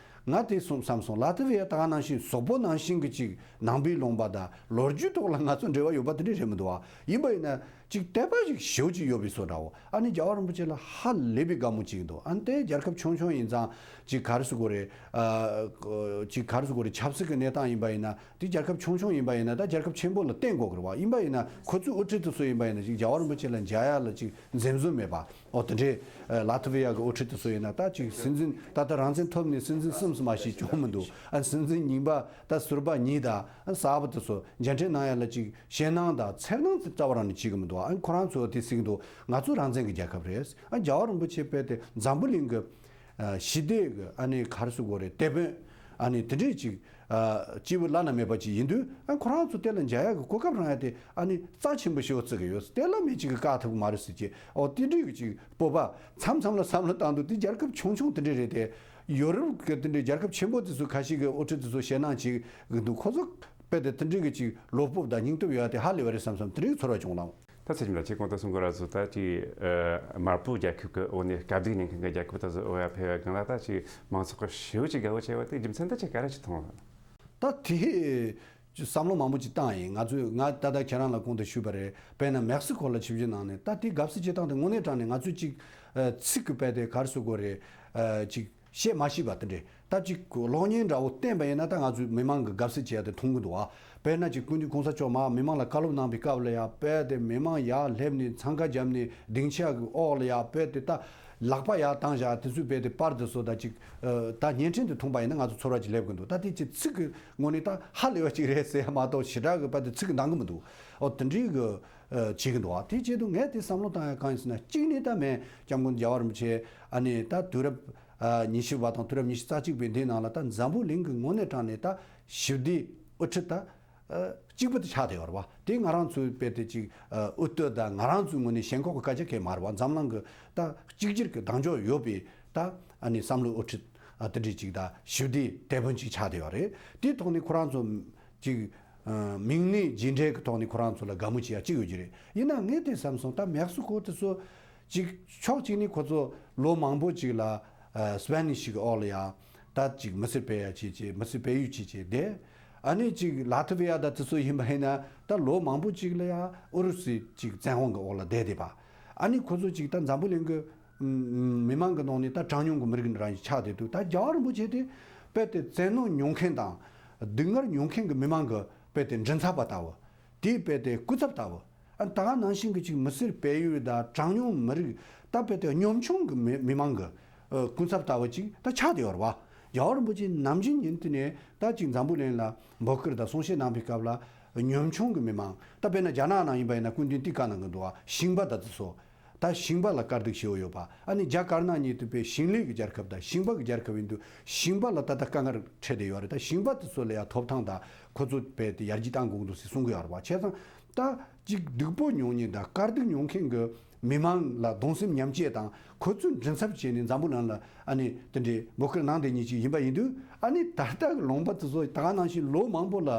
ང་དེ་སོང་བསམ་སོང་། ལ་ཐི་བི་ཡ་ད་ག་ནང་བཞིན་སོག་པོ་ནང་བཞིན་གྱི་ཅིག་ནང་པའི་ལུང་པ་དང་ལོ་རྒྱུས་ཐོག་ལ་ང་ཚོ་འབྲེལ་བ་ཡོད་པ་དེ་འདྲ་རེད་མི་འདུག་བ། ཡིན་པ་ཡིན་ན་ཅིག་དད་པ་ཞིག་ཞེ་པོ་ཅིག་ཡོད་པའི་བཟོ་འདྲ་བོ། ཨ་ནི་རྒྱལ་བ་རིན་པོ་ཆེ་ལ་ཧ་ལས་པའི་དགའ་མོས་ཅིག་འདུག་ཨ་ནི་དེ་རྒྱལ་ཁབ་ཆུང་ཆུང་ཡིན་ཙང་ཅིག་ག་རེ་ཟེར་དགོས་རེད། ཨ་ཅིག་ག་རེ་ཟེར་དགོས་རེད། ཆབ་སྲིད་ཀྱི་གནས་སྟངས་ཡིན་པ་ཡིན་ན་དེ་རྒྱལ་ཁབ་ཆུང་ཆུང་ཡིན་པ་ཡིན་ན་ད་རྒྱལ་ཁབ་ཆེན་པོ་ལ་བརྟེན་དགོས་ཀྱི་རེད་བ། ཡིན་པ་ཡིན་ན་ཁོ་ཚོའི་དབུ་ཁྲིད་དེ་ཚོ་ཡིན་པ་ཡིན་ན་ཅིག་རྒྱལ་བ་རིན་པོ་ཆེ་ལ་མཇལ་ཡ་ལ་ཅིག་འཛེམ་ཟོན་མེད་པ། ཨོ་དེ་འདྲའི་ལ་ཐི་བི་ཡ་གི་དབུ་ཁྲིད་དེ་ཚོ་ཡིན་ན་ད་ཅིག་སྲིད་འཛིན་ད་ལྟ་རང་བཙན་ཐོབ་ནས་སྲིད་འཛིན་གསུམ་ཙམ་མ་ཞིག་བྱུང་མི་འདུག་ཨ་སྲིད་འཛིན་རྙིང་པ་ད་ཟུར་པ་གཉིས་དང་ཨ་གསར་པ་དེ་ཚོ་མཇལ་འཕྲད་གནང་ཡ་ལ་ཅིག་ཞེད་སྣང་དང་འཚེར་སྣང་དེ་རྩ་བ་རང་ནས་བྱེད་ཀྱི་མི་འདུག་ཨ་ཁོ་རང་ཚོ་དེ་ཟེར་གྱི་འདུག་ང་ཚོ་རང་བཙན་གྱི་རྒྱལ་ཁབ་རེད། ཨ་རྒྱལ་བ་རིན་པོ་ཆེ་དཔེ་དེ་འཛམ་བུ་གླིང་གི་ཨ་ཞི་བདེ་གི་ཨ་ནི་ག་རེ་ཟེར་དགོས་རེད། དེད་དཔོན་ཨ་ནི་དེ་འདྲས་ཅིག་ཨ་སྐྱེས་བུ་བླ་ན་མེད་པ་ཅིག་ཡིན་དུས་ཨ་ཁོ་རང་ཚོ་དེ་ལ་མཇལ་ཡག་གི་གོ་སྐབས་རག་ཡ་དེ་ཨ་ནི་རྩ་ཆེན་པོ་ཞེ་པོ་བརྩི་གི་ཡོད། དེ་ལ་མི་གཅིག་གིས་བཀག་ཐུབ་ཀྱི་མ་རེད་ཟེར་གྱི། ཨོ་དེ་འདྲས་ཀྱི་ཅིག་སྤོབས་པ་མཚམས་མཚམས་ལ་བསམ་བློ་བཏང་དུས་དེ་རྒྱལ་ཁབ་ཆུང་ཆུང་དེ་འདྲས་རེད་དེ། ཡོ་རོབ་ཀྱི་དེ་འདྲས་རྒྱལ་ཁབ་ཆེན་པོ་དེ་ཚོ་ཁ་ཤས་ཀྱི་དབུ་ཁྲིད་དེ་ཚོ་ཞེད་སྣང་བྱེད་གི་འདུག་ཁོ་ཚོ་དཔེ་དེ་དེ་འདྲས་ཀྱི་ཅིག་བློ་སྤོབས་དང་སྙིང་སྟོབས་ཡོད་ཡ་དེ་ཧ་ལས་པ་རེད་བསམ་བསམ་དེ་འདྲས་ཀྱི་ཚོར་བ་བྱུང་ལགས། ད་ཚེ་རིང་ལགས་ཁྱེད་གོང་དུ་གསུང་གི་ར་ཚོ་ད་ཅིག་ཨ་དམར་པོའི་རྒྱལ་ཁབ་ཀྱི་འོག་ནས་དཀའ་སྡུག་མྱངས་མཁན་གྱི་རྒྱལ་ཁབ་དེ་ཚོ་འོ་ཡ་ཕེབས་པའི་སྒང་ལ་ད་ཅིག་མང་ཚོགས་ཀྱི་ཞེ་པོ་ཅིག་དགའ་བོ་བྱས་པ་དེ་རྒྱུ་མཚན་ད་ཅིག་ག་རེ་ཅིག་མཐོང་ལགས། ད་དེ་བསམ་བློ་མང་པོ་ཅིག་བཏང་ཡིན། ང་ཚོས་ང་ད་ལྟ་ཁྱེད་རང་ལ་གོང་དུ་ཞུས་པ་རེད། དཔེར་ན་མེག་སི་ཀོ་ལ་ཆིབས་བསྒྱུར་གནང་ནས་ད་དེ་དགའ་བསུ་བྱེད་སྟངས་དེ་དངོས་གནས་དྲང་ནས་ང་ཚོས་ཅིག་ཨ་ཚིག་གི་དཔེ་དེ་ག་རེ་ཟེར་དགོས་རེད། ཨ་ཅིག་བཤད་མ་ཤེས་པ་དེ་འདྲས། ད་ཅིག་གློག་བརྙན་འདྲ་བོ་བསྟན་པ་ཡིན་ན་ད་ང་ཚོའི་མི་མང་གི་དགའ་བསུ་བྱེད་ཡ་དེ་མཐོང་གི་འདུག་ཨ། དཔེར་ན་ཅིག་སྐུ་མདུན་གོང་ས་མཆོག་མར་མི་མང་ལ་བཀའ་སློབ་གནང་པའི་སྐབས་ལ་ཡ་དཔེ་དེ་མི་མང་ཡར་སླེབས་ནས་འཚང་ཁ་བརྒྱབ་ནས་སྡིངས་ཆ་གི་འོག་ལ་ཡ་དཔེ་དེ་ད་ལག་པ་ཡར་བཏང་བཞག་དེ་ཚོའི་དཔེ་དེ་པར་དེ་ཚོ་ད་ཅིག་ཨ་ད་བརྙན་འཕྲིན་དེ་མཐོང་པ་ཡིན་ན་ང་ཚོ་ཚོར་བ་ཅིག་སླེབས་ཀྱི་འདུག་ད་དེ་ཅིག་ཚིག་གི་ངོས་ནས་ད་ཧ་ལས་པ་ཅིག་རེད་ཟེར་ཡ་མ་གཏོགས་ཞེ་དྲག་གི་དཔེ་དེ་ཚིག་གི་འདང་གི་མི་འདུག་ཨོ་དེ་འདྲའི་གི་བྱེད་ཀྱི་འདུག་བ། དེ་བྱེད་དུས་ངས་དེ་བསམ་བློ་བཏང་ཡ་གང་ཡིན་ཟེར་ན། གཅིག་ནས་ད་མེན་སྐྱབས་མགོན་རྒྱལ་བ་རིན་པོ་ཆེ་ཨ་ནི་ད་དུས་རབས་ཉི་ཤུ་པ་དང་དུས་རབས་ཉི་ཤུ་རྩ་གཅིག་པའི་འདི་ནང་ལ་ད་འཛམ་བུ་གླིང་གི་ངོས་ནས་དྲངས་ནས་ད་ཞི་བདེའི་དབུ་ཁྲིད་ད་གཅིག་པུ་དེ་ཆགས་བསྡད་ཡོད་རེད་བ། དེ་ང་རང་ཚོའི་དཔེ་དེ་ཅིག་འུ་སྟོད་ད་ང་རང་ཚོའི་ངོས་ནས་ཞེན་ཁོག་གི་སྐད་ཆ་གང་ཡང་མ་རེད་བ། འཛམ་གླིང་གི་ད་གཅིག་གྱུར་གྱི་གདེང་འཇོག་ཡོད་པའི་ད་ཨ་ནི་བསམ་བློའི་དབུ་ཁྲིད་དེ་འདྲའི་ཅིག་ད་ཞི་བདེའི་དེད་དཔོན་ཅིག་ཆགས་བསྡད་ཡོད་རེད། དེའི་ཐོག་ནས་ཁོ་རང་ཚོ་ཅིག་མིང་ནི་རྗེས་འབྲེལ་གྱི་ཐོག་ནས་ཁོ་རང་ཚོ་ལ་དགའ་མོས་བྱེད་ཡ་གཅིག་ཡོད་ཀྱི་རེད། ཡིན་ན་ངས་དེ་བསམ་སོང་། ད་མེག་སི་ཀོ་དེ་ཚོ་ཅིག་ཕྱོགས་གཅིག་ནས་ཁོ་ཚོ་ལོ་མང་པོ་ཅིག་ལ་སི་པེ་ནིཤ་གི་འོག་ལ་ཡ་ད་ཅིག་མི་སེར་སྤེལ་ཡ་བྱེད་བྱེད། མི་སེར་སྤེལ་ཡུལ་བྱེད་བྱེད་བསྡད། ཨ་ནི་ཅིག་ལ་ཐི་བི་ཡ་ད་དེ་ཚོ་ཡིན་པ་ཡིན་ན་ད་ལོ་མང་པོ་ཅིག་ལ་ཡ་ཨུ་རུ་སུའི་ཅིག་བཙན་དབང་གི་འོག་ལ་བསྡད་བསྡད་པ། ཨ་ནི་ཁོ་ཚོ་ཅིག་ད་འཛམ་བུ་གླིང་གི་མི་མང་གི་ནང་ནས་ད་གྲངས་ཉུང་གི་མི་རིགས་འདྲ་ཞིག་ཆགས་བསྡད་འདུག་ད་རྒྱལ་བ་རིན་པོ་ཆེ་དེ་དཔེ་དེ་བཙན་གནོན་མྱོང་མཁན་དང་སྡུག་བསྔལ་མྱོང་མཁན་གྱི་མི་མང་གི་དཔེ་དེ་མགྲིན་ཚབ་པ་ལྟ་བུ། དེའི་དཔེ་དེ་སྐུ་ཚབ་ལྟ་བུ། ཨ་ད་ག་ནང་བཞིན་གྱི་ཅིག་མི་སེར་སྤེལ་ཡུལ་དང་གྲངས་ཉུང་མི་རིགས་ད་དཔེ་དེ་གཉོམ་ཆུང་གི་མི་མི་མང་གི་སྐུ་ཚབ་ལྟ་བུ་ཅིག་ད་ཆགས་བསྡད་ཡོད་རེད་བ། རྒྱལ་བ་རིན་པོ་ཆེ་ནམ་རྒྱུན་ཉིན་དེ་ནས་ད་ཅིག་འཛམ་བུ་གླིང་ལ་འབོད་སྐུལ་དང་གསུང་བཤད་གནང་པའི་སྐབས་ལ་གཉོམ་ཆུང་གི་མི་མང་། ད་དཔེར་ན་རྒྱ་ནག་ནང་ཡིན་པ་ཡིན་ན་སྐུ་མདུན་དེ་བཀའ་གནང་གི་འདུག་བ། ཞིང་པ་དང་དེ་ཚོ། ད་ཞིང་པ་ལ་དཀའ་སྡུག་ཞེ་པོ་ཡོད་པ། ཨ་ནི་རྒྱ་དཀར་ནག་གཉིས་དེ་དཔེ་ཞིང་ལས་ཀྱི་རྒྱལ་ཁབ་དང་ཞིང་པ་གི་རྒྱལ་ཁབ་ཡིན་དུས་ཞིང་པ་ལ་ད་ལྟ་དཀའ་ངལ་འཕྲད་བསྡད་ཡོད་རེད། ད་ཞིང་པ་དེ་ཚོ་ལ་ཡང་ཐོབ་ཐང་དང་ཁོ་ཚོ་དཔེ་དེ་ཡར་རྒྱས་གཏང་དགོས་ཀྱི་འདུག་ཟེར་གསུང་གི་ཡོད་རེད་བ། བྱས་ཙང་ད་ཅིག་སྡུག་པོ་མྱོང་མཁན་དང་དཀའ་སྡུག་མྱོང་མཁན་གྱི་མི་མང་ལ་གདུང་སེམས་མཉམ་སྐྱེད་དང་ཁོ་ཚོའི་མགྲིན་ཚབ་བྱས་ནས་འཛམ་བུ་གླིང་ལ་ཨ་ནི་དེ་འདྲའི་འབོད་སྐུལ་གནང་བསྡད་མཁན་ཅིག་ཡིན་པ་ཡིན་དུས། ཨ་ནི་ད་ལྟ་གི་ལུང་པ་དེ་ཚོ་ད་ག་ནང་བཞིན་ལོ་མང་པོ་ལ་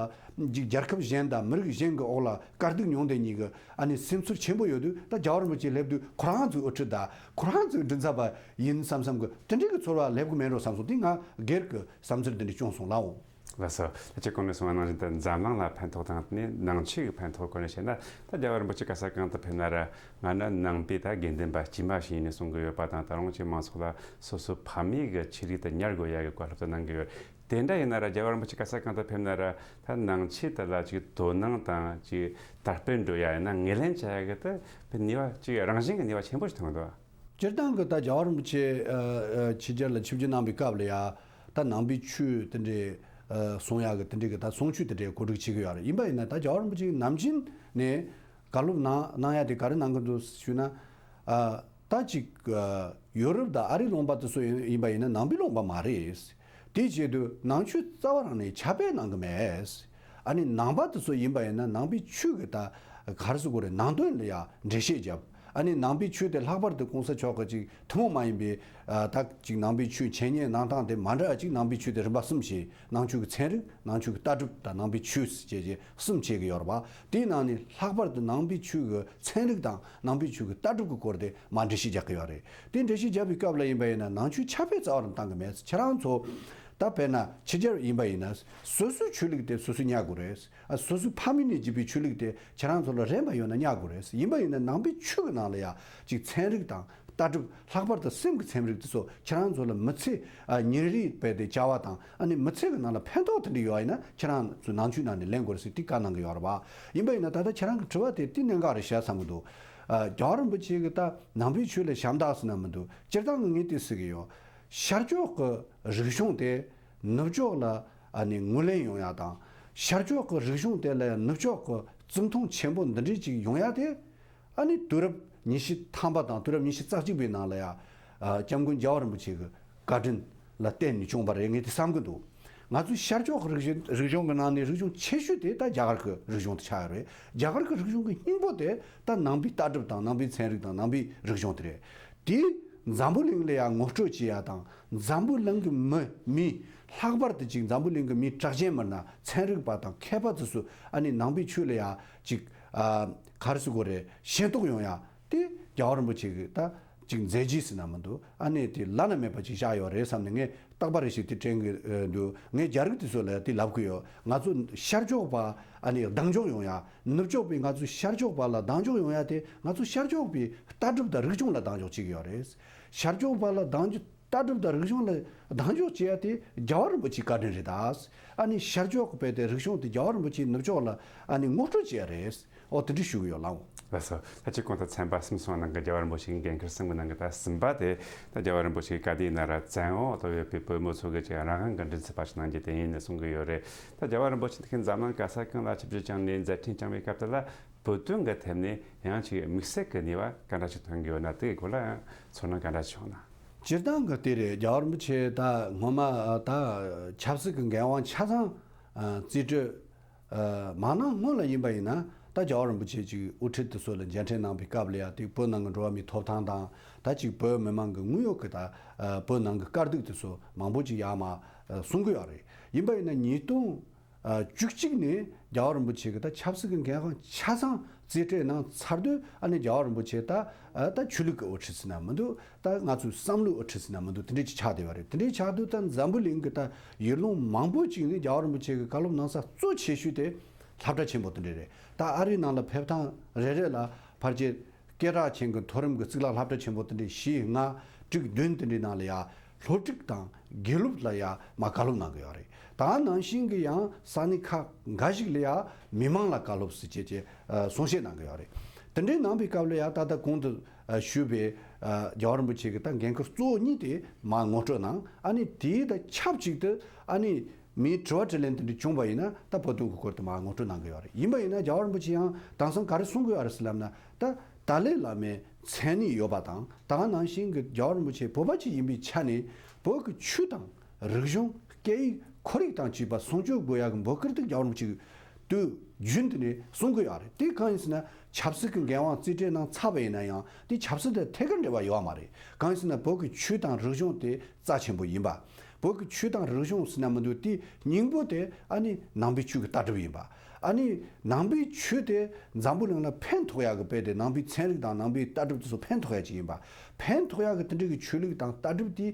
ཅིག་རྒྱལ་ཁབ་གཞན་དང་མི་རིགས་གཞན་གྱི་འོག་ལ་དཀའ་སྡུག་མྱོང་བསྡད་མཁན་གྱི་ཨ་ནི་སེམས་ཚོར་ཆེན་པོ་ཡོད་དུས། ད་རྒྱལ་བ་རིན་པོ་ཆེ་སླེབས་དུས་ཁོ་རང་ཚོའི་དབུ་ཁྲིད་དང་ཁོ་རང་ཚོའི་མགྲིན་ཚབ་པ་ཡིན་བསམ་བསམ་གྱི་དེ་འདྲའི་གི་ཚོར་བ་སླེབས་ཀྱི་མེད་འགྲོ་བསམ་སོང་། དེ་ང་སྒེར་གྱི་བསམ་ཚུལ་འདི་འདྲ་བྱུང་སོང་ལགས། ལགས་སོ། ད་ཅི་གོང་ནས་གསུངས་པ་ནང་བཞིན་དུ་འཛམ་གླིང་ལ་ཕན་ཐོགས་དང་ནི་ནང་ཆོས་ཀྱི་ཕན་ཐོགས་སྐོར་ནས་བཤད་ན། ད་རྒྱལ་བ་རིན་པོ་ཆེ་ག་ས་གང་དུ་ཕེབས་ན་ར་ང་ནི་ནང་པའི་ད་དགེ་འདུན་པ་དཀྱུས་མ་ཞིག་ཡིན་ནས་གསུང་གི་ཡོད་པ་དང་། ད་རུང་ཅིག་མང་ཚོགས་ལ་སོ་སོའི་ཕ་མེས་ཀྱི་ཆོས་ལུགས་དེ་ཉར་དགོས་ཡ་གི་བཀའ་སློབ་དེ་གནང་གི་ཡོད། དེ་འདྲ་ཡིན་ན་ར་རྒྱལ་བ་རིན་པོ་ཆེ་ག་ས་གང་དུ་ཕེབས་ན་ར་ད་ནང་ཆོས་དེ་ལ་ཅིག་དོ་སྣང་དང་ཅིག་དར་སྤེལ་འགྲོ་ཡ་ཡིན་ན་ངོས་ལེན་བྱ་ཡ་གི་དེ་དཔེ་ནུས་པ་ཅིག་རང་བཞིན་གྱི་ནུས་པ་ཆེན་པོ་ཞིག་ཐོན་གི་འདུག་སྤྱིར་བཏང་གི་ད་རྒྱལ་བ་རིན་པོ་ཆེ་ཨ་ཨ་ཕྱི་རྒྱལ་ལ་ཆིབས་བསྒྱུར་གནང་པའི་སྐབས་ལ་ཡ་ད་ནང་པའི་ཆོས་དེ་འདྲའི་ཨ་གསུང་ཡ་གི་དེ་འདྲའི་གི་ད་གསུང་ཆོས་དེ་འདྲའི་གོ་སྒྲིག་བྱེད་ཀྱི་ཡོད་རེད། ཡིན་པ་ཡིན་ན་ད་རྒྱལ་བ་རིན་པོ་ཆེ་ནམ་རྒྱུན་ནས་བཀའ་སློབ་གནང་གནང་ཡ་དེ་ག་རེ་གནང་གི་འདུག་ཞུས་ན། ཨ་ད་ཅིག་ཨ་ཡོ་རོབ་དང་ཨ་རིའི་ལུང་པ་དེ་ཚོ་ཡིན་ཡིན་པ་ཡིན་ན་ནང་པའི་ལུང་པ་མ་རེད། དེ་བྱེད་དུས་ནང་ཆོས་རྩ་བ་རང་ནས་ཁྱབ་སྤེལ་གནང་གི་མེད། ཨ་ནི་ནང་པ་དེ་ཚོ་ཡིན་པ་ཡིན་ན་ནང་པའི་ཆོས་ཀྱི་ད་ག་རེ་ཟེར་དགོས་རེད། ནང་དོན་ལ་ཡ་འགྲེལ་བཤད་བརྒྱབ། ཨ་ནི་ནང་པའི་ཆོས་དེ་ལྷག་པར་དུ་གོང་ས་མཆོག་གི་ཅིག་ཐུན་མོང་མ་ཡིན་པའི་ཨ་ད་ཅིག་ནང་པའི་ཆོས་འཆད་ཉན་གནང་སྟངས་དེ་མ་འདྲ་བ་ཅིག་ནང་པའི་ཆོས་དེ་རིམ་པ་གསུམ་བྱས། ནང་ཆོས་ཀྱི་ཚན་རིག་ནང་ཆོས་ཀྱི་ལྟ་གྲུབ་དང་ནང་པའི་ཆོས་ཟེར་བྱས་བྱས་གསུམ་བྱས་ཀྱི་ཡོད་རེད་བ། དེའི་ནང་ནས་ལྷག་པར་དུ་ནང་པའི་ཆོས་ཀྱི་ཚན་རིག་དང་ནང་པའི་ཆོས་ཀྱི་ལྟ་གྲུབ་ཀྱི་སྐོར་དེ་མར་འགྲེལ་བཤད་རྒྱག་གི་ཡོད་རེད། དེ་འགྲེལ་བཤད་རྒྱག་པའི་སྐབས་ལ་ཡིན་པ་ཡིན་ན་ནང་ཆོས་ཁྱབ་སྤེལ་རྩ་བ་རང་བཏང་གི་མེད། ཁྱེད་རང་ཚོ་ད་དཔེར་ན་ཕྱི་རྒྱལ་ཡིན་པ་ཡིན་ན་སོ་སོའི་ཆོས་ལུགས་དེ་སོ་སོས་གཉེར་དགོས་རེད། ཨ་སོ་སོའི་ཕ་མེས་ནས་བརྒྱུད་པའི་ཆོས་ལུགས་དེ་ཁྱེད་རང་ཚོ་ལ་རན་པ་ཡོད་ན་གཉེར་དགོས་རེད། ཡིན་པ་ཡིན་ན་ནང་པའི་ཆོས་ཀྱི་ནང་ལ་ཡ་ཅིག་ཚན་རིག་དང་ལྟ་གྲུབ། ལྷག་པར་དུ་སེམས་ཀྱི་ཚན་རིག་དེ་ཚོ་ཁྱེད་རང་ཚོ་ལ་མི་ཚེ་ཨ་ཉིན་རེའི་དཔེ་དེ་བྱ་བ་དང་ཨ་ནི་མི་ཚེ་གི་ནང་ལ་ཕན་ཐོགས་དེ་འདྲ་ཡོད་པ་ཡིན་ན་ཁྱེད་རང་ཚོའི་ནང་ཆོས་ནང་ནས་ལེན་དགོས་རེད་ཟེར་དེ་བཀའ་གནང་གི་ཡོད་རེད་བ། ཡིན་པ་ཡིན་ན་ད་ལྟ་ཁྱེད་རང་གི་དྲི་བ་དེ་དེ་གནད་འགག་རེད་ཤག་བསམ་གི་འདུག་ཨ་རྒྱལ་བ་རིན་པོ་ཆེ་གི་ད་ནང་པའི་ཆོས་ལ་ཞབས་འདེགས་ཟེར་ན་མི་འདུག་སྤྱིར་བཏང་གི་ངས་དེ་ཟེར་གི་ཡོད། ཤར་ཕྱོགས་ཀྱི་རིག་གཞུང་དེ་ནུབ་ཕྱོགས་ལ་ཨ་ནི་ངོས་ལེན་ཡོང་ཡ་དང་། ཤར་ཕྱོགས་ཀྱི་རིག་གཞུང་དེ་ལ་ནུབ་ཕྱོགས་ཀྱི་བརྩི་མཐོང་ཆེན་པོ་འདི་འདྲའི་ཅིག་ཡོང་ཡ་དེ། ཨ་ནི་དུས་རབས་ཉི་ཤུ་ཐམ་པ་དང་དུས་རབས་ཉི་ཤུ་རྩ་གཅིག་པའི་ནང་ལ་ཡ། ཨ་སྐྱབས་མགོན་རྒྱལ་བ་རིན་པོ་ཆེ་གི་བཀའ་དྲིན་ལ་བརྟེན་ནས་བྱུང་བ་རེད་ངས་དེ་བསམ་གི་འདུག་ང་ཚོའི་ཤར་ཕྱོགས་ཀྱི་རིག་གཞུང་རིག་གཞུང་གི་ནང་ནས་རིག་གཞུང་ཆེ་ཤོས་དེ་ད་རྒྱ་གར་གྱི་རིག་གཞུང་དེ་ཆགས་ཡོད་རེད། རྒྱ་གར་གྱི་རིག་གཞུང་གི་སྙིང་པོ་དེ་ད་ནང་པའི་ལྟ་གྲུབ་དང་ནང་པའི་ཚན་རིག་དང་ནང་པའི་རིག་གཞུང་དེ་རེད། དེས་འཛམ་བུ་གླིང་ལ་ཡང་ངོ་སྤྲོད་བྱེད་ཡ་དང་འཛམ་བུ་གླིང་གི་མི་མི་ལྷག་པར་དུ་ཅིག་འཛམ་བུ་གླིང་གི་མི་གྲགས་ཅན་མི་སྣ་ཚན་རིག་པ་དང་མཁས་པ་དེ་ཚོ་ཨ་ནི་ནང་པའི་ཆོས་ལ་ཡ་ཅིག་ཨ་ག་རེ་ཟེར་དགོས་རེད། ཤེས་རྟོགས་ཡོང་ཡ་དེ་རྒྱལ་བ་རིན་པོ་ཆེ་གི་ད་ཅིག་མཛད་རྗེས་ཟེར་ན་མི་འདུག་ཨ་ནི་དེ་བླ་ན་མེད་པ་ཅིག་བཞག་ཡོད་རེད་བསམ་ནས་ངས་རྟག་པར་རེ་ཞིག་དེ་དྲན་གི་ཨ་འདུག་ངས་རྒྱ་རིགས་དེ་ཚོ་ལ་དེ་ལབ་གི་ཡོད། ང་ཚོ་ཤར་ཕྱོགས་པ་ཨ་ནི་གདེང་འཇོག་ཡོང་ཡ། ནུབ་ཕྱོགས་པས་ང་ཚོའི་ཤར་ཕྱོགས་པ་ལ་གདེང་འཇོག་ཡོང་ཡ་དེ་ང་ཚོ་ཤར་ཕྱོགས་པའི་ལྟ་གྲུབ་དང་རིག་གཞུང་ལ་གདེང་འཇོག་བྱེད་ཀྱི་ཡོད་རེད། ཤར་ཕྱོགས་པ་ལ་གདེང་འཇོག་ལྟ་གྲུབ་དང་རིག་གཞུང་ལ་གདེང་འཇོག་བྱེད་ཡ་དེ་རྒྱལ་བ་རིན་པོ་ཆེའི་བཀའ་དྲིན་རེད་ད། ཨ་ནི་ཤར་ཕྱོགས་ཀྱི་དཔེ་དེ་རིག་གཞུང་དེ་རྒྱལ་བ་རིན་པོ་ཆེའི་ནུབ་ཕྱོགས་ལ་ཨ་ནི་ངོ་སྤྲོད་བྱེད་ཡ་རེད། ཨོ་དེ་འདྲ་ཞུ་གི་ཡོད་ལགས། ལགས་སོ། ད་ཅི་གོང་དུ་ཚན་པ་གསུམ་གསུངས་ནང་གི་རྒྱལ་བ་རིན་པོ་ཆེའི་འགན་ཁུར་གསུམ་གི་ནང་གི་ད་གསུམ་པ་དེ། ད་རྒྱལ་བ་རིན་པོ་ཆེའི་བཀའ་དེའི་ནང་ར་བཙན་འོག་ཏུ་ཡོད་པའི་བོད་མི་ཚོ་གི་ཅིག་རང་དབང་གི་མགྲིན་ཚབ་པ་ཞིག་གནང་རྒྱུ་དེ་ཡིན་ནས་གསུང་གི་ཡོད་རེད། ད་རྒྱལ་བ་རིན་པོ་ཆེ་འདི་གིན་འཛམ་གླིང་ག་ས་གང་ལ་ཆིབས་བསྒྱུར་བསྐྱངས་ནས་མཛད་འཕྲིན་བསྐྱངས་པའི་སྐབས་དེ་ལ། བོད་དོན་གྱི་ཐད་ནས་ཡང་ཅིག་དམིགས་བསལ་གྱི་ནུས་པ་ག་འདྲ་ཞིག་ཐོན་གྱི་ཡོད་ན། དེའི་སྐོར་ལ་ཡང་ཚོར་སྣང་ག་འདྲ་ཞིག་བྱུང་ན། སྤྱིར་བཏང་གི་དེ་རེད། རྒྱལ་བ་རིན་པོ་ཆེ་ད་སྔོན་མ་ད་ཆབ་སྲིད་ཀྱི་འགན་དབང་ཆ་ཚང་རྩིས་སྤྲོད། མ་གནང་སྔོན་ལ་ཡིན་པ་ཡིན་ན། ད་རྒྱལ་བ་རིན་པོ་ཆེ་ཅིག་དབུ་ཁྲིད་དེ་ཚོ་ལ་མཇལ་འཕྲད་གནང་པའི་སྐབས་ལ་ཡ། དེ་བོད་ནང་གི་འགྲོ་བ་མིའི་ཐོབ་ཐང་དང་། ད་ཅིག་བོད་མི་མང་གི་དངོས་ཡོད་ཀྱི་ད་བོད་ནང་གི་དཀའ་སྡུག་དེ་ཚོ་མང་པོ་ཅིག་ཡར་མར་གསུང་གི་ཡོད་རེད། ཡིན་པ་ཡིན་ན་ཉིས་སྟོང་བཅུ་གཅིག་ནས་རྒྱལ་བ་རིན་པོ་ཆེ་གི་ད་ཆབ་སྲིད་ཀྱི་འགན་དབང་ཆ་ཚང་རྩིས་སྤྲོད་གནང་ཚར་དུས། ཨ་ནི་རྒྱལ་བ་རིན་པོ་ཆེ་ད་ད་ཆོས་ལུགས་ཀྱི་དབུ་ཁྲིད་ཟེར་ན་མི་འདུག་ད་ང་ཚོའི་བསམ་བློའི་དབུ་ཁྲིད་ཟེར་ན་མི་འདུག་དེ་འདྲས་ཅིག་ཆགས་བསྡད་པ་རེད། དེ་འདྲས་ཆགས་དུས་ད་འཛམ་བུ་གླིང་གི་ད་ཡུལ་ལུང་མང་པོ་ཅིག་ནས་རྒྱལ་བ་རིན་པོ་ཆེ་གི་བཀའ་སློབ་གནང་ས་གཙོ་ཆེ་ཤོས་དེ་སློབ་གྲྭ་ཆེན་པོ་དེ་འདྲས་རེད། ད་ཨ་རིའི་ནང་ལ་ཕེབས་སྟངས་རེ་རེ་ལ་ཕལ་ཆེར་སྐད་གྲགས་ཅན་གྱི་མཐོ་རིམ་གྱི་གཙུག་ལག་སློབ་གྲྭ་ཆེན་པོ་དེ་འདྲས་བཞི་ལྔ་དྲུག་བདུན་དེ་འདྲའི་ནང་ལ་ཡ་སློབ་ཕྲུག་དང་དགེ་སློབ་ལ་ཡ་མར་བཀའ་སློབ་གནང་གི་ཡོད་རེད། ད་ནང་བཞིན་གྱི་ཡང་ས་གནས་ཁག་འགའ་ཞིག་ལ་ཡ་མི་མང་ལ་བཀའ་སློབ་ཟེར་བྱས་བྱས་གསུང་བཤད་གནང་གི་ཡོད་རེད། དེ་འདྲའི་གནང་པའི་སྐབས་ལ་ཡ་ད་ལྟ་གོང་དུ་ཞུས་པའི་རྒྱལ་བ་རིན་པོ་ཆེ་གི་ད་འགན་ཁུར་གཙོ་བོ་གཉིས་དེ་མར་ངོ་སྤྲོད་གནང་། ཨ་ནི་དེའི་ད་ཆབས་ཅིག་ཏུ་ཨ་ནི་མིའི་དྲི་བ་དྲིས་ལན་དེ་འདྲ་བྱུང་བ་ཡིན་ན། ད་བོད་དོན་གྱི་སྐོར་དུ་མར་ངོ་སྤྲོད་གནང་གི་ཡོད་རེད། ཡིན་པ་ཡིན་ན་རྒྱལ་བ་རིན་པོ་ཆེ་ཡང་དེང་སང་ག་རེ་གསུང་གི་ཡོད་རེད་ཟེར་ལབ་ན། ད་ཏཱ་ལའི་བླ་མའི་མཚན་གནས་ཡོད་པ་དང་། ད་ག་ནང་བཞིན་གྱི་རྒྱལ་བ་རིན་པོ་ཆེ་བོད་པ་ཅིག་ཡིན་པའི་ཆ་ནས་བོད་ཀྱི་ཆོས་དང་རིག་གཞུང་། སྐད་ཡིག། ཁོར་ཡུག་དང་བཅས་པ་སྲུང་སྐྱོབ་དགོས་ཡག་གི་འབོད་སྐུལ་དེ་རྒྱལ་བ་རིན་པོ་ཆེ་གི་དུས་རྒྱུན་དུ་ནས་གསུང་གི་ཡོད་རེད། དེ་གང་ཡིན་ཟེར་ན། ཆབ་སྲིད་ཀྱི་འགན་དབང་རྩིས་སྤྲོད་གནང་ཚར་བ་ཡིན་ན་ཡང་དེ་ཆབ་སྲིད་དང་ཐད་ཀར་འབྲེལ་བ་ཡོད་པ་མ་རེད། གང་ཡིན་ཟེར་ན་བོད་ཀྱི་ཆོས་དང་རིག་གཞུང་དེ་རྩ་ཆེན་པོ་ཡིན་པ། བོད་ཀྱི་ཆོས་དང་རིག་གཞུང་ཟེར་ན་མི་འདུག་དེ་སྙིང་པོ་དེ་ཨ་ནི་ནང་པའི་ཆོས་ཀྱི་ལྟ་གྲུབ་ཡིན་པ། ཨ་ནི་ནང་པའི་ཆོས་དེ་འཛམ་བུ་གླིང་ལ་ཕན་ཐོགས་ཡག་གི་དཔེ་དེ། ནང་པའི་ཚན་རིག་དང་ནང་པའི་ལྟ་གྲུབ་དེ་ཚོ་ཕན་ཐོགས་ཡག་ཅིག་ཡིན་པ། ཕན་ཐོགས་ཡག་གི་དེ་འདྲ་གི་ཆོས་ལུགས་དང་ལྟ་གྲུབ་དེ་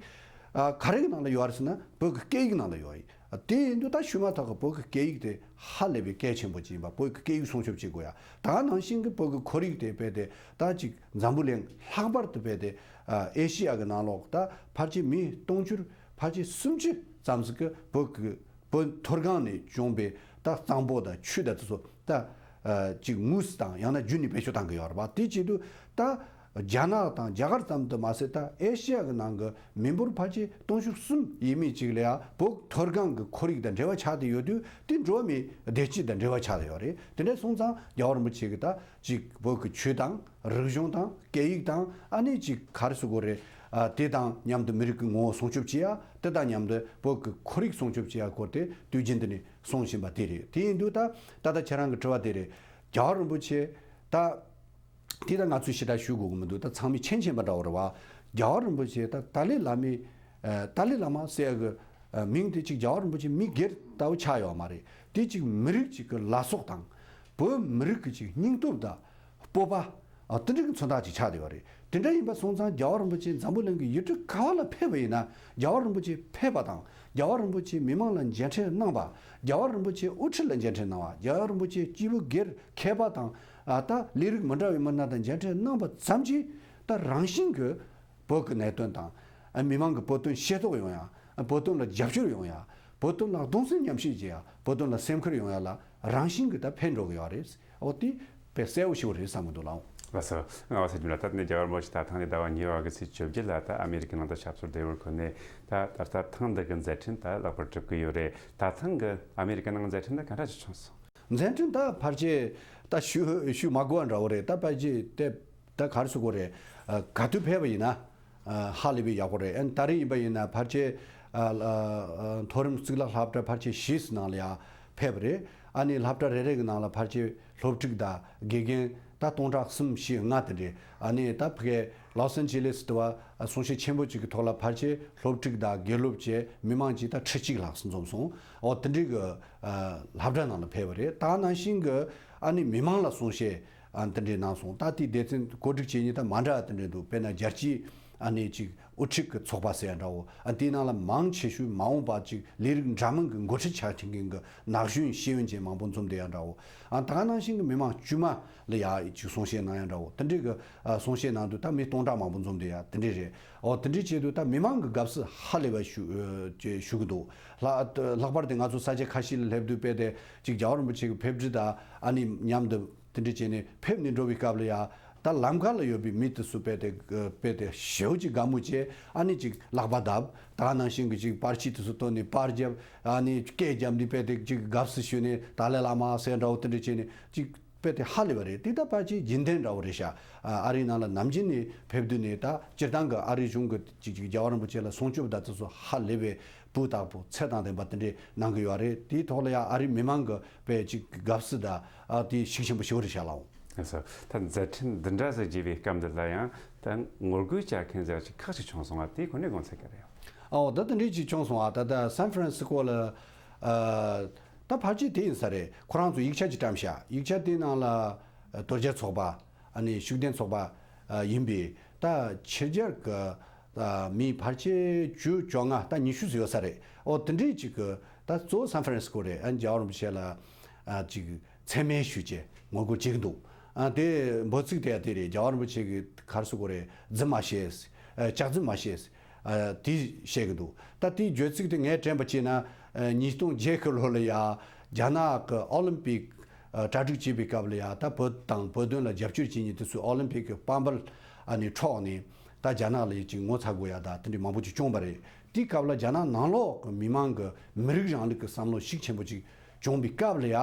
ཨ་ག་རེ་གི་ནང་ལ་ཡོད་རེད་ཟེར་ན། བོད་ཀྱི་སྐད་ཡིག་ནང་ལ་ཡོད་ཡིན། དེ་ཡིན་དུས་ད་ཞུ་མ་ཐག་གི་བོད་ཀྱི་སྐད་ཡིག་དེ་ཧ་ལས་པའི་གལ་ཆེན་པོ་ཅིག་ཡིན་པ། བོད་ཀྱི་སྐད་ཡིག་སྲུང་སྐྱོབ་བྱེད་དགོས་ཡ། ད་ག་ནང་བཞིན་གྱི་བོད་ཀྱི་ཁོར་ཡུག་དེ་དཔེ་དེ་ད་ཅིག་འཛམ་བུ་གླིང་ལྷག་པར་དུ་དཔེ་དེ་ཨ་ཨེ་ཤི་ཡ་གི་ནང་ལོགས་ད་ཕལ་ཆེར་མི་སྟོང་ཕྲག་ཕལ་ཆེར་སུམ་ཅུ་ཙམ་ཟིག་གི་བོད་ཀྱི་བོད་མཐོ་སྒང་ནས་བྱུང་བའི་ད་གཙང་པོ་དང་ཆུ་དང་དེ་ཚོ་ད་ཨ་ཅིག་དངོས་སུ་དང་ཡང་ན་བརྒྱུད་ནས་བེད་སྤྱོད་བཏང་གི་ཡོད་རེད་པ། དེ་བྱེད་དུས་ད་རྒྱ་ནག་དང་རྒྱ་གར་ཙམ་དུ་མ་ཟད། ད་ཨེ་ཤི་ཡ་གི་ནང་གི་མི་འབོར་ཕལ་ཆེར་སྟོང་ཕྲག་གསུམ་ཡས་མས་ཅིག་ལ་ཡ་བོད་མཐོ་སྒང་གི་ཁོར་ཡུག་དང་འབྲེལ་བ་ཆགས་བསྡད་ཡོད་དུས། དེ་འགྲོ་བ་མིའི་བདེ་སྐྱིད་དང་འབྲེལ་བ་ཆགས་བསྡད་ཡོད་རེད། དེ་འདྲ་སོང་ཙང་རྒྱལ་བ་རིན་པོ་ཆེ་གི་ད་ཅིག་བོད་ཀྱི་ཆོས་དང་རིག་གཞུང་དང་སྐད་ཡིག་དང་། ཨ་ནི་ཅིག་ག་རེ་ཟེར་དགོས་རེད། ཨ་དེ་དང་མཉམ་དུ་མི་རིགས་ཀྱི་ངོ་བོ་སྲུང་སྐྱོབ་བྱེད་ཡ། དེ་དང་མཉམ་དུ་བོད་ཀྱི་ཁོར་ཡུག་སྲུང་སྐྱོབ་བྱེད་ཡ་སྐོར་དེ་དུས་རྒྱུན་དུ་ནས་གསུང་བཞིན་པ་དེ་རེད། དེ་ཡིན་དུས་ད་ད་ལྟ་ཁྱེད་རང་གི་དྲི་བ་དེ་རེད། རྒྱལ་བ་རིན་པོ་ཆེ་ད་དེ་ད་ང་ཚོས་ཞེ་དྲག་ཞུ་དགོས་ཀྱི་མི་འདུག་ད་ཚང་མས་མཁྱེན་མཁྱེན་པ་འདྲ་བོ་རེད་བ། རྒྱལ་བ་རིན་པོ་ཆེ་ད་ཏཱ་ལའི་བླ་མའི་ཨ་ཏཱ་ལའི་བླ་མ་ཟེར་ཡ་གི་ཨ་མིང་དེ་ཅིག་རྒྱལ་བ་རིན་པོ་ཆེ་མི་སྒེར་ལྟ་བུ་ཆགས་ཡོད་མ་རེད། དེ་ཅིག་མི་རིགས་ཅིག་གི་ལ་སོགས་དང་། བོད་མི་རིགས་ཀྱི་ཅིག་སྙིང་སྟོབས་དང་སྤོབས་པ། ཨ་དེ་འདྲ་གི་མཚོན་རྟགས་ཅིག་ཆགས་བསྡད་པ་རེད། དེ་འདྲ་ཡིན་པ་སོང་ཙང་རྒྱལ་བ་རིན་པོ་ཆེ་འཛམ་བུ་གླིང་གི་ཡུལ་གྲུ་ག་བ་ལ་ཕེབས་པ་ཡིན་ན། རྒྱལ་བ་རིན་པོ་ཆེ་ཕེབས་པ་དང་། རྒྱལ་བ་རིན་པོ་ཆེ་མི་མང་ལ་མཇལ་འཕྲད་གནང་བ། རྒྱལ་བ་རིན་པོ་ཆེ་དབུ་ཁྲིད་ལ་མཇལ་འཕྲད་གནང་བ། རྒྱལ་བ་རིན་པོ་ཆེ་སྐྱེས་བུ་སྒེར་མཁས་པ་དང་། ཨ་ད་ལས་རིགས་མི་འདྲ་བའི་མི་སྣ་དང་མཇལ་འཕྲད་གནང་བ་ཙམ་གྱིས་ད་རང་བཞིན་གྱིས་བོད་ཀྱི་གནད་དོན་དང་། ཨ་མི་མང་གི་བོད་དོན་ཤེས་རྟོགས་ཡོང་ཡ། ཨ་བོད་དོན་ལ་རྒྱབ་སྐྱོར་ཡོང་ཡ། བོད་དོན་ལ་གདུང་སེམས་མཉམ་སྐྱེད་བྱེད་ཡ། བོད་དོན་ལ་སེམས་ཁུར་ཡོང་ཡ་ལ་རང་བཞིན་གྱིས་ད་ཕན་འགྲོ་གི་ཡོད་རེད། འོ་དེ་དཔེ་གསལ་པོ་ཞིག་རེད་བསམ་གྱི་འདུག་ལགས། ལགས་སོ། ང་བ་ས་ཇིམ་ལ་ད་ནས་རྒྱལ་བ་རིན་པོ་ཆེ་ད་ཐེངས་འདི་ཟླ་བ་གཉིས་པ་གི་ཚེས་བཅོ་བརྒྱད་ལ་ད་ཨ་མེ་རི་ཁའི་ནང་དུ་ཆབ་སྲིད་བདེ་བར་འཁོད་ནས། ད་ད་ལྟ་ཐེངས་འདི་གི་མཛད་འཕྲིན་ད་ལེགས་པར་གྲུབ་ཀྱི་ཡོད་རེད། ད་ཐེངས་གི་ཨ་མེ་རི་ཁའི་ནང་མཛད་འཕྲིན་ད་ག་འདྲ་ཞིག་བྱུང་སོང་། མཛད་འཕྲིན་ད་ཕལ་ཆེར་ད་ཞུ་ཞུ་མ་དགོས་པ་འདྲ་བོ་རེད། ད་ཕལ་ཆེར་དེ་ད་ག་རེ་ཟེར་དགོས་རེད། ཨ་ག་དུས་ཕེབས་པ་ཡིན་ན་ཨ་ཧ་ལས་པའི་ཡག་པོ་རེད། ཨ་ནི་ད་རེས་ཡིན་པ་ཡིན་ན་ཕལ་ཆེར་ཨ་ཨ་མཐོ་རིམ་གཙུག་ལག་སློབ་གྲྭ་ཕལ་ཆེར་བཞི་ནང་ལ་ཡང་ཕེབས་པ་རེད། ཨ་ནི་སློབ་གྲྭ་རེ་རེ་གི་ནང་ལ་ཕལ་ཆེར་སློབ་ཕྲུག་དང་དགེ་རྒན་ད་སྟོང་ཕྲག་གསུམ་བཞི་ལྔ་དེ་འདྲས། ཨ་ནི་ད་ཕ་གི་ལོ་སན་ཇི་ལེས་དུ་བ་གསུང་བཤད་ཆེན་པོ་ཅིག་གི་ཐོག་ལ་ཕལ་ཆེར་སློབ་ཕྲུག་དང་དགེ་སློབ་བཅས་མི་མང་ཅིག་ད་ཁྲི་གཅིག་ལྷག་ཙམ་འཛོམས་སོང་། འོ་དེ་འདྲས་གི་ཨ་སློབ་གྲྭ་ནང་ལ་ཕེབས་པ་རེད། ད་ནང་བཞིན་གི་ཨ་ནི་མི་མང་ལ་གསུང་བཤད་ཨ་དེ་འདྲས་གནང་སོང་། ད་དེའི་སྡེ་ཚན་གོ་སྒྲིག་བྱེད་མཁན་ད་མ་འདྲ་བ་དེ་འདྲས་འདུག་དཔེར་ན་རྒྱལ་སྤྱིའི་ཨ་ནི་ཅིག་དབུ་ཁྲིད་ཀྱི་ཚོགས་པ་ཟེར་ཡ་འདྲ་བོ། ཨ་དེའི་ནང་ལ་མང་ཆེ་ཤོས་མ་འོངས་པ་ཅིག་ལས་རིགས་འདྲ་མིན་གྱི་འགོ་ཁྲིད་ཆགས་ཐུབ་མཁན་གྱི་ན་གཞོན་ཤེས་ཡོན་ཅན་མང་པོ་འཛོམས་བསྡད་ཡ་འདྲ་བོ། ཨ་ད་ག་ནང་བཞིན་གྱི་མི་མང་དཀྱུས་མ་ལ་ཡ་ཅིག་གསུང་བཤད་གནང་ཡ་འདྲ་བོ། དེ་འདྲའི་གི་ཨ་གསུང་བཤད་གནང་དུས་ད་མི་སྟོང་ཕྲག་མང་པོ་འཛོམས་བསྡད་ཡ་དེ་འདྲས་རེད། འོ་དེ་འདྲའི་ཆེད་དུ་ད་མི་མང་གི་དགའ་བསུ་ཧ་ལས་པ་ཞུ་ཨ་ཅེས་ཞུ་གི་འདུག་ལྷག་ལྷག་པར་དུ་ང་ཚོ་ས་ཆ་ཁ་ཤས་ལ་སླེབས་དུས་དཔེ་དེ་ཅིག་རྒྱལ་བ་རིན་པོ་ཆེ་གི་ཕེབས་འབྲས་དང་ཨ་ནི་མཉམ་དུ་དེ་འདྲ་བྱས་ནས་ཕེབས་ནས་འགྲོ་བའི་སྐབས་ལ་ཡ། ད་ལམ་ཁ་ལ་ཡོད་པའི་མི་དེ་ཚོ་དཔེ་དེ་དཔེ་དེ་ཞེ་པོ་ཅིག་དགའ་མོས་བྱས། ཨ་ནི་ཅིག་ལག་པ་བརྡབ། ད་ནང་བཞིན་གྱི་ཅིག་པར་ཆས་དེ་ཚོ་བཏོན་ནས་པར་བརྒྱབ། ཨ་ནི་སྐད་བརྒྱབ་ནས་དཔེ་དེ་ཅིག་དགའ་བསུ་ཞུས་ནས་ཏཱ་ལའི་བླ་མ་ཟེར་འདྲ་བོ་དེ་འདྲ་བྱས་ནས་ཅིག་དཔེ་དེ་ཧ་ལས་པ་རེད། དེ་ད་ཕལ་ཆེར་རྒྱུན་ལྡན་འདྲ་བོ་རེད་ཤག་ཨ་ཨ་རིའི་ནང་ལ་ནམ་རྒྱུན་ནས་ཕེབས་དུས་ནས་ད་སྤྱིར་བཏང་གི་ཨ་རིའི་གཞུང་གི་ཅིག་ཅིག་རྒྱལ་བ་རིན་པོ་ཆེ་ལ་སྲུང་སྐྱོབ་ད་དེ་ཚོ་ཧ་ལས་པའི་སྤུས་དག་པོ་ཚད་དང་ལྡན་པ་དེ་འདྲས་གནང་གི་ཡོད་རེད། དེའི་ཐོག་ལ་ཡང་ཨ་རིའི་མི་མང་གི་དཔེ་ཅིག་དགའ་བསུ་ད་ཨ་དེ་ཤུགས་ཆེན་པོ་ཞིག་རེད་ཤག་ལགས། ལགས་སོ། ད་མཛད་འཕྲིན་འདི་འདྲ་ཟིག་བརྗེ་བའི་སྐབས་འདི་ལ་ཡང་ད་ངོ་རྒོལ་བྱ་མཁན་ཟེར་བ་ཅིག་ཁག་ཅིག་བྱུང་སོང་བ། དེའི་སྐོར་ནས་དགོངས་ཚུལ་ག་རེ་ཡོད། ཨོ་ད་དེ་འདྲས་ཅིག་བྱུང་སོང་བ། ད་ད་སན་ཧྥ་རན་སི་ཀོ་ལ་ཨ་ད་ཕལ་ཆེར་དེ་ཡིན་ས་རེད། ཁོ་རང་ཚོ་ཡིག་ཆ་ཅིག་བཀྲམ་ཤག་ཡིག་ཆ་དེའི་ནང་ལ་ཨ་དོལ་རྒྱལ་ཚོགས་པ་ཨ་ནི་ཤུགས་ལྡན་ཚོགས་པ་ཨ་ཡིན་པའི་ད་ཕྱི་རྒྱལ་གི་ད་མི་ཕལ་ཆེར་བཅུ་བཅོ་ལྔ་ད་ཉི་ཤུ་ཙམ་ཡོད་ས་རེད། ཨོ་དེ་འདྲས་ཅིག་གི་ད་གཙོ་བོ་སན་ཧྥ་རན་སི་ཀོ་རེད། ཨ་རྒྱལ་བ་རིན་པོ་ཆེ་ལ་ཨ་ཅིག་མཚན་སྨད་ཞུས་བྱས་ངོ་རྒོལ་བྱེད་ཀྱི་འདུག་ཨ་དེ་འབོད་ཚིག་དེ་ཡང་དེ་རེད། རྒྱལ་བ་རིན་པོ་ཆེ་གི་ག་རེ་ཟེར་དགོས་རེད། རྫུན་མ་བཤད། ཨ་སྐྱག་རྫུན་མ་བཤད། ཨ་དེ་བཤད་ཀྱི་འདུག་ད་དེའི་བརྗོད་ཚིག་དེ་ངས་དྲན་པ་བྱས་ན་ཨ་ཉིས་སྟོང་བརྒྱད་གི་ལོ་ལ་ཡ་རྒྱ་ནག་གི་ཨོ་ལིམ་པིག་ཨ་གྲ་སྒྲིག་བྱེད་པའི་སྐབས་ལ་ཡ་ད་བོད་དང་བོད་དོན་ལ་རྒྱབ་སྐྱོར་བྱེད་མཁན་དེ་ཚོས་ཨོ་ལིམ་པིག་གི་དཔལ་འབར་ཨ་ནི་འཕྲོག་ནས་ད་རྒྱ་ནག་ལ་ཡ་ཅིག་ངོ་ཚ་དགོས་ཡ་ད་དེ་འདྲའི་མང་པོ་ཅིག་བྱུང་བ་རེད། དེའི་སྐབས་ལ་རྒྱ་ནག་ནང་ལོགས་ཀྱི་མི་མང་གི་མི་རིགས་རིང་ལུགས་ཀྱི་བསམ་བློ་ཤུགས་ཆེན་པོ་ཅིག་བྱུང་བའི་སྐབས་ལ་ཡ།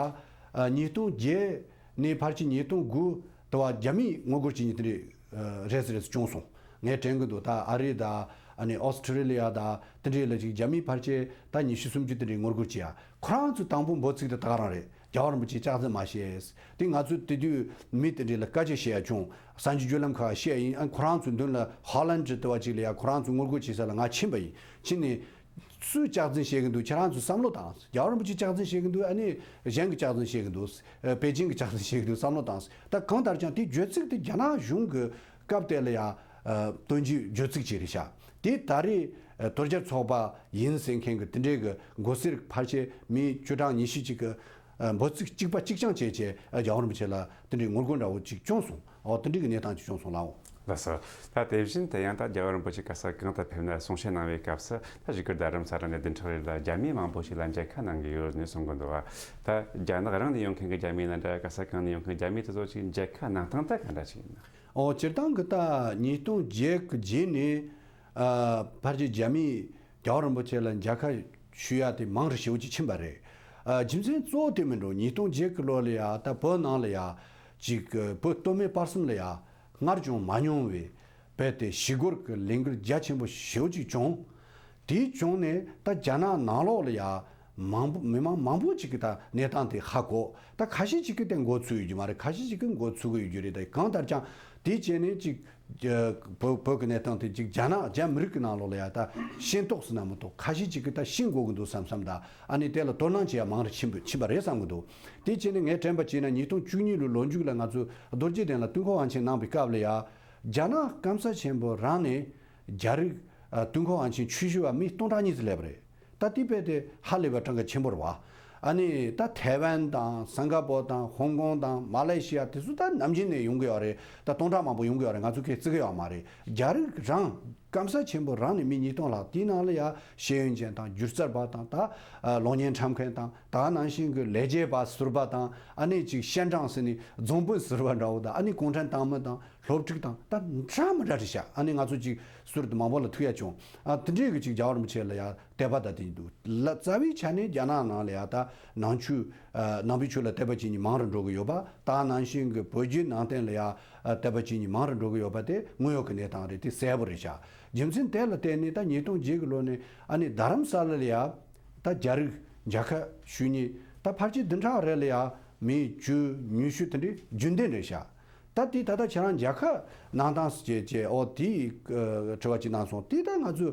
ཨ་ཉིས་སྟོང་བརྒྱད་ནས་ཕལ་ཆེར་ཉིས་སྟོང་དགུ་དུ་བ་རྒྱ་མིས་ངོ་རྒོལ་བྱེད་མཁན་དེ་འདྲ་རེ་ཟུང་རེ་ཟུང་བྱུང་སོང་། ངས་དྲན་གྱི་འདུག་ད་ཨ་རི་དང་ཨ་ནི་ཨོ་སི་ཁྲི་ལི་ཡ་དང་དེ་འདྲའི་ལ་ཅིག་རྒྱ་མི་ཕལ་ཆེར་ད་ཉི་ཤུ་སུམ་ཅུ་དེ་འདྲའི་ངོ་རྒོལ་བྱེད་ཡ། ཁོ་རང་ཚོའི་དང་པོ་འབོད་ཚིག་དེ་ད་ག་རང་རེད། རྒྱལ་བ་རིན་པོ་ཆེ་སྐྱག་རྫུན་མ་བཤད། དེ་ང་ཚོས་དེ་དུས་མི་དེ་འདྲའི་ལ་སྐད་ཆ་བཤད་ཡ་བྱུང་། གསར་འགྱུར་བརྒྱུད་ལམ་ཁག་བཤད་ཡིན། ཨ་ཁོ་རང་ཚོའི་མདུན་ལ་ཧོ་ལན་ཌི་ལྟ་བུ་ཅིག་ལ་ཡ་ཁོ་རང་ཚོ་ངོ་རྒོལ་བྱེད་ས་ལ་ང་ཕྱིན་པ་ཡིན། ཕྱིན་ནས། སུས་སྐྱག་རྫུན་བཤད་ཀྱི་འདུག་ཁྱེད་རང་ཚོས་བསམ་བློ་བཏང་། རྒྱལ་བ་རིན་པོ་ཆེས་སྐྱག་རྫུན་བཤད་ཀྱི་འདུག་ཨ་ནི་གཞན་གྱིས་སྐྱག་རྫུན་བཤད་ཀྱི་འདུག་ཨ་པེ་ཅིང་གིས་སྐྱག་རྫུན་བཤད་ཀྱི་འདུག་བསམ་བློ་བཏང་། ད་གང་ལྟར་ཀྱང་དེ་བརྗོད་ཚིག་དེ་རྒྱ་ནག་གཞུང་གི་སྐབས་དེ་ལ་ཡང་ཨ་སྟོན་རྒྱུའི་བརྗོད་ཚིག་ཅིག་རེད་ཤག་དེ་ད་རེས་ཨ་དོལ་རྒྱལ་ཚོགས་པ་ཡིན་ཟེར་མཁན་གྱི་དེ་འདྲའི་གི་མགོ་སེར་ཕལ་ཆེར་མི་བཅུ་གྲངས་ཉི་ཤུ་ཅིག་གི་ཨ་འབོད་ཚིག་གཅིག་པ་གཅིག་རྐྱང་བྱས་བྱས་ཨ་རྒྱལ་བ་རིན་པོ་ཆེ་ལ་དེ་འདྲའི་ངོ་རྒོལ་འདྲ་བོ་ཅིག་བྱུང་སོང་། འོ་དེ་འདྲའི་གི་གནས་སྟངས་ཅིག་བྱུང་སོང་ལགས། ལགས་སོ། ད་དེ་བཞིན་དུ་ཡང་ད་རྒྱལ་བ་རིན་པོ་ཆེ་ག་ས་གང་དུ་ཕེབས་ན་གསུང་བཤད་གནང་བའི་སྐབས་སུ་ད་བཞུགས་སྒར་རྡ་རམ་ས་ལ་ནས་བདུན་ཕྲག་རེ་ལ་རྒྱ་མི་མང་པོ་ཞིག་ལ་མཇལ་ཁ་གནང་གི་ཡོད་ནས་གསུང་གི་འདུག་བ། ད་རྒྱ་ནག་རང་ནས་ཡོང་མཁན་གྱི་རྒྱ་མི་ལ་འདྲ། ག་ས་གང་ནས་ཡོང་མཁན་རྒྱ་མི་དེ་ཚོ་ཞིག་མཇལ་ཁ་གནང་སྟངས་ད་ག་འདྲ་ཞིག་ཡིན་ན། ཨོ་སྤྱིར་བཏང་གི་ད་ཉིས་སྟོང་བརྒྱད་གི་རྗེས་ནས་ཨ་ཕལ་ཆེར་རྒྱ་མིས་རྒྱལ་བ་རིན་པོ་ཆེ་ལ་མཇལ་ཁ་ཞུ་ཡ་དེ་མང་རུ་ཞེ་པོ་ཅིག་ཕྱིན་པ་རེད། ཨ་རྒྱུ་མཚན་གཙོ་བོ་དེ་མིན་འགྲོ། ཉིས་སྟོང་བརྒྱད་གི་ལོ་ལ་ཡ་ད་བོད་ནང་ལ་ཡ་ཅིག་བོད་སྟོད་སྨད་བར་གསུམ་ལ་ཡ་སྔར་བྱུང་མ་མྱོང་བའི་རྦད་དེ་ཞི་རྒོལ་གྱི་ལས་འགུལ་རྒྱ་ཆེན་པོ་ཞེ་པོ་ཅིག་བྱུང་། དེའི་བྱུང་ནས་ད་རྒྱ་ནག་ནང་ལོགས་ལ་ཡ་མང་པོ་མི་མང་མང་པོ་ཅིག་གིས་ད་གནས་སྟངས་དེ་ཧ་གོ། ད་ཁ་ཤས་ཅིག་གིས་དེ་མགོ་ཚོས་ཡོད་རྒྱུ་མ་རེད། ཁ་ཤས་ཅིག་གིས་མགོ་ཚོས་གི་ཡོད་རྒྱུ་རེད། ད་གང་ལྟར་ཀྱང་དེའི་རྗེས་ནས་ཅིག་བོད་བོད་ཀྱི་གནས་སྟངས་དེ་ཅིག་རྒྱ་ནག་རྒྱ་མི་རིགས་ཀྱི་ནང་ལོགས་ལ་ཡ་ད་ཤེས་རྟོགས་ཟེར་ན་མི་གཏོགས་ཁ་ཤས་ཅིག་གིས་ད་ཤེས་དགོས་ཀྱི་འདུག་བསམ་བསམ་ད་ཨ་ནི་དེ་ལ་དོ་སྣང་བྱེད་ཡ་མང་རུ་ཕྱིན་པ་ཕྱིན་པ་རེད་བསམ་གྱི་འདུག་དེའི་རྗེས་ནས་ངས་དྲན་པ་བྱས་ན་ཉིས་སྟོང་བཅུ་གཉིས་ལོའི་ལོ་མཇུག་ལ་ང་ཚོ་རྡོ་རྗེ་གདན་ལ་ཏུན་ཧོང་ཝང་ཆིན་གནང་བའི་སྐབས་ལ་ཡ། རྒྱ་ནག་སྐམ་ས་ཆེན་པོ་རང་ནས་རྒྱ་རིགས་ཨ་ཏུན་ཧོང་ཝང་ཆིན་ཆོས་ཞུ་བ་མི་སྟོང་ཕྲག་གཉིས་ཙམ་སླེབས་པ་རེད། ད་དེ་དཔེ་དེ་ཧ་ལས་པའི་གྲངས་ཀ་ཆེན་པོ་རེད་བ། ཨ་ནི་ད་ཐའེ་ཝན་དང་སིང་ག་པོར་དང་ཧོང་ཀོང་དང་མ་ལེ་ཤི་ཡ་དེ་ཚོ་ད་ནམ་རྒྱུན་ནས་ཡོང་གི་ཡོད་རེད། ད་སྟོང་ཕྲག་མང་པོ་ཡོང་གི་ཡོད་རེད། ང་ཚོ་གིས་བརྩི་གི་ཡོད་མ་རེད། རྒྱ་རིགས་རང་སྐམ་ས་ཆེན་པོ་རང་ནས་མི་ཉིས་སྟོང་ལྷག་དེའི་ནང་ལ་ཡ་ཤེས་ཡོན་ཅན་དང་སྒྱུ་རྩལ་པ་དང་ད་ཨ་གློག་བརྙན་འཁྲབ་མཁན་དང་ད་ནང་བཞིན་གྱི་ལས་བྱེད་པ་ཟུར་པ་དང་ཨ་ནི་ཅིག་ཤན་ཀྲང་ཟེར་ནས་རྫོང་དཔོན་ཟུར་པ་འདྲ་བོ་དང་ཨ་ནི་གུང་ཁྲན་ཏང་མི་དང་སློབ་ཕྲུག་དང་ད་འདྲ་མི་འདྲ་རེད་ཤག་ཨ་ནི་ང་ཚོ་ཅིག་ཟུར་དུ་མང་པོ་ལ་ཐུག་ཡ་བྱུང་། ཨ་དེ་འདྲའི་གི་ཅིག་རྒྱལ་བ་རིན་པོ་ཆེ་ལ་ཡ་དད་པ་ད་དེ་འདུག་ལ། རྩ་བའི་ཆ་ནས་རྒྱ་ནག་ནང་ལ་ཡ་ད་ནང་ཆོས་ཨ་ནང་པའི་ཆོས་ལ་དད་པ་བྱེད་མཁན་མང་རུ་འགྲོ་གི་ཡོད་པ། ད་ནང་བཞིན་གྱི་བོད་བརྒྱུད་ནང་བསྟན་ལ་ཡ་ཨ་དད་པ་བྱེད་མཁན་མང་རུ་འགྲོ་གི་ཡོད་པ་དེ་དངོས་ཡོད་ཀྱི་གནས་སྟངས་རེད། དེ་གསལ་པོ་རེད་ཤག་རྒྱུ་མཚན་དེ་ལ་བརྟེན་ནས་ད་ཉིས་སྟོང་བརྒྱད་གི་ལོ་ནས་ཨ་ནི་རྡ་རམ་ས་ལ་ལ་ཡ་ད་རྒྱ་རིགས་མཇལ་ཁ་ཞུ་མཁན་ད་ཕལ་ཆེར་བདུན་ཕྲག་རེ་ལ་ཡ་མི་བཅུ་ཉི་ཤུ་དེ་འདྲའི་རྒྱུན་ལྡན་རེད་ཤག་ད་དེ་ད་ལྟ་ཁྱེད་རང་མཇལ་ཁ་གནང་སྟངས་བྱས་བྱས་ཨོ་དེའི་ཨ་དྲི་བ་ཅིག་གནང་སོང་། དེ་ད་ང་ཚོ་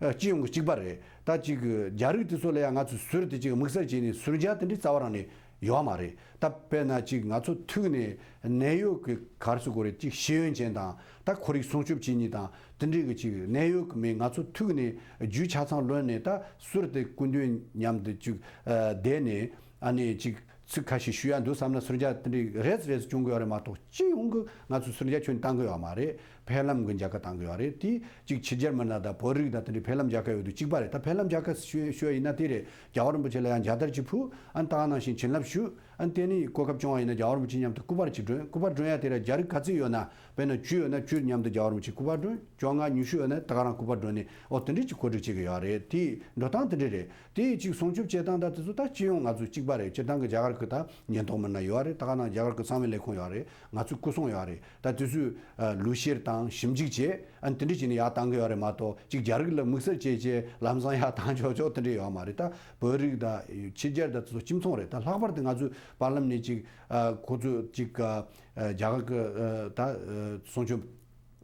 ཨ་སྤྱི་ཡོངས་ཀྱི་གཅིག་པ་རེད། ད་ཅིག་རྒྱ་རིགས་དེ་ཚོ་ལ་ཡང་ང་ཚོས་ཟུར་དེ་ཅིག་དམིགས་བསལ་བྱས་ནས་ཟུར་མཇལ་དེ་འདྲའི་རྩ་བ་རང་ནས་ཡོད་མ་རེད། ད་དཔེར་ན་ཅིག་ང་ཚོ་ཐུག་ནས་གནད་ཡོད་ཀྱི་ག་རེ་ཟེར་དགོས་རེད། ཅིག་ཤེས་ཡོན་ཅན་དང་ད་ཁོར་ཡུག་སྲུང་སྐྱོབ་བྱེད་མཁན་དང་དེ་འདྲའི་གི་ཅིག་གནད་ཡོད་ཀྱི་མི་ང་ཚོ་ཐུག་ནས་རྒྱུས་ཆ་ཚང་ལོན་ནས་ད་ཟུར་དེ་སྐུ་མདུན་མཉམ་དུ་ཅིག་ཨ་བསྡད་ནས་ཨ་ནི་ཅིག་ཚིག་ཁ་ཤས་ཞུ་ཡ་འདུག་བསམ་ན་ཟུར་མཇལ་དེ་འདྲའི་རེས་རེས་བྱུང་གི་ཡོད་རེད་མ་གཏོགས་སྤྱི་ཡོངས་ཀྱི་ང་ཚོ་ཟུར་མཇལ་ཁྱོན་བཏང་གི་ཡོད་མ་རེད། ཕེབས་ལམ་གྱི་མཇལ་ཁ་བཏང་གི་ཡོད་རེད། དེ་གཅིག་ཕྱི་རྒྱལ་མི་སྣ་དང་བོད་རིགས་དང་དེ་འདྲའི་ཕེབས་ལམ་མཇལ་ཁ་ཡོད་དུས་གཅིག་པ་རེད། ད་ཕེབས་ལམ་མཇལ་ཁ་ཞུ་ཞུ་བ་ཡིན་ན་དེ་རེད། རྒྱལ་བ་རིན་པོ་ཆེ་ལ་ཡང་མཇལ་དར་གཅིག་ཕུལ། ཨ་ནི་ད་ག་ནང་བཞིན་བྱིན་རླབས་ཞུ། ཨ་ནི་དེ་ནས་གོ་སྐབས་བྱུང་བ་ཡིན་ན་རྒྱལ་བ་རིན་པོ་ཆེ་མཉམ་དུ་སྐུ་པར་གཅིག་སྒྲོན། སྐུ་པར་སྒྲོན་ཡ་དེ་ར་རྒྱ་རིགས་ག་ཚོད་ཡོད་ན། དཔེར་ན་བཅུ་ཡོད་ན་བཅུ་མཉམ་དུ་རྒྱལ་བ་རིན་པོ་ཆེ་སྐུ་པར་སྒྲོན། བཅོ་ལྔ་ཉི་ཤུ་ཡོད་ན་ད་ག་རང་སྐུ་པར་སྒྲོན་ནས། ཨོ་དེ་འདྲས་ཀྱི་གོ་སྒྲིག་བྱེད་ཀྱི་ཡོད་རེད། དེ་འགྲོ་སྟངས་དེ་འདྲས་རེད། དེ་གཅིག་སྲུང་སྐྱོབ་བྱེད་སྟངས་དང་དེ་ཚོ་ད་སྤྱི་ཡོངས་ང་ཚོ་གཅིག་པ་རེད། སྤྱིར་བཏང་གི་རྒྱ་གར་གྱི་ད་ཉེན་རྟོག་མི་སྣ་ཡོད་རེད། ད་ག་ནང་རྒྱ་གར་གྱི་གསང་བའི་ལས་ཁུངས་ཡོད་རེད། ང་ཚོའི་སྐུ་སྲུང་ཡོད་རེད། ད་དེ་ཚོས་ཨ་ལུས་བཤེར་དང་ཞིབ་འཇུག་བྱས། ཨ་ནི་དེ་འདྲས་བྱས་ནས་ཡར་བཏང་གི་ཡོད་རེད་མ་གཏོགས། གཅིག་རྒྱ་རིགས་ལ་དམིགས་བསལ་བྱས་བྱས་ལམ་སང་ཡར་བཏང་ཆོག་ཆོག་དེ་འདྲས་ཡོད་མ་རེད། ད་བོད་རིགས་དང་ཕྱི་རྒྱལ་དང་དེ་ཚོ་གཅིག་མཚུངས་རེད། ད་ལྷག་པར་དུ་ང་ཚོའི་བར་ལམ་ནས་གཅིག་ཨ་ཁོ་ཚོས་གཅིག་ཨ་རྒྱ་གར་གྱི་ཨ་ད་ཨ་སྲུང་སྐྱོབ་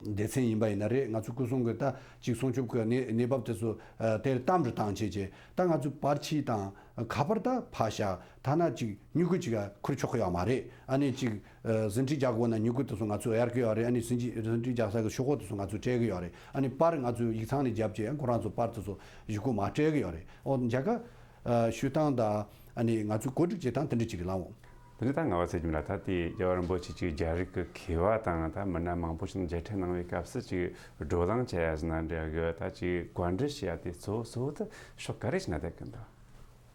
སྡེ་ཚན་ཡིན་པ་ཡིན་ན་རེད། ང་ཚོའི་སྐུ་སྲུང་གི་ད་ཅིག་སྲུང་སྐྱོབ་ཀྱི་གནས་གནས་བབ་དེ་ཚོ་ཨ་དེར་དམ་དུ་བཏང་བྱས་བྱས། ད་ང་ཚོའི་པར་ཆས་དང་ཁ་པར་ད་ཕར་བཞག་ཐ་ན་ཅིག་མྱུ་གུ་ཅིག་ཡང་ཁུར་ཆོག་གི་ཡོད་མ་རེད། ཨ་ནི་ཅིག་ཨ་ཟིན་བྲིས་རྒྱག་དགོས་ན་མྱུ་གུ་དེ་ཚོ་ང་ཚོ་གཡར་གི་ཡོད་རེད། ཨ་ནི་ཟིན་བྲིས་ཟིན་བྲིས་རྒྱག་ས་གི་ཤོག་ཁོག་དེ་ཚོ་ང་ཚོས་སྤྲད་གི་ཡོད་རེད། ཨ་ནི་པར་ང་ཚོའི་ཡིག་ཚང་ནས་བརྒྱབ་བྱས་ཁོ་རང་ཚོ་པར་དེ་ཚོ་གཞུག་གུ་མར་སྤྲད་གི་ཡོད་རེད། ཨོ་མཇལ་ཁ་ཨ་ཞུ་སྟངས་དང་ཨ་ནི་ང་ཚོའི་གོ་སྒྲིག་བྱེད་སྟངས་དེ་འདྲ་ཅིག་རེད་ལགས། འོ། དེ་ནས་ད་ངག་དབང་ཚེ་རྒྱམ་ལགས། ད་ལྟའི་རྒྱལ་བ་རིན་པོ་ཆེ་ཅིག་རྒྱ་རིགས་ཀྱི་མཁས་པ་དང་ད་མི་སྣ་མང་པོ་ཞིག་མཇལ་འཕྲད་གནང་བའི་སྐབས་སུ་ཅིག་བགྲོ་གླེང་བྱེད་ཡ་ཟེར་ན་འདྲ་གི། ད་ཅིག་བཀའ་འདྲི་བྱེད་ཡ་དེ་གཙོ་བོ་གཙོ་བོ་དེ་ཕྱོགས་ག་རེ་བྱས་ན་བསྡད་ཀྱི་འདུག།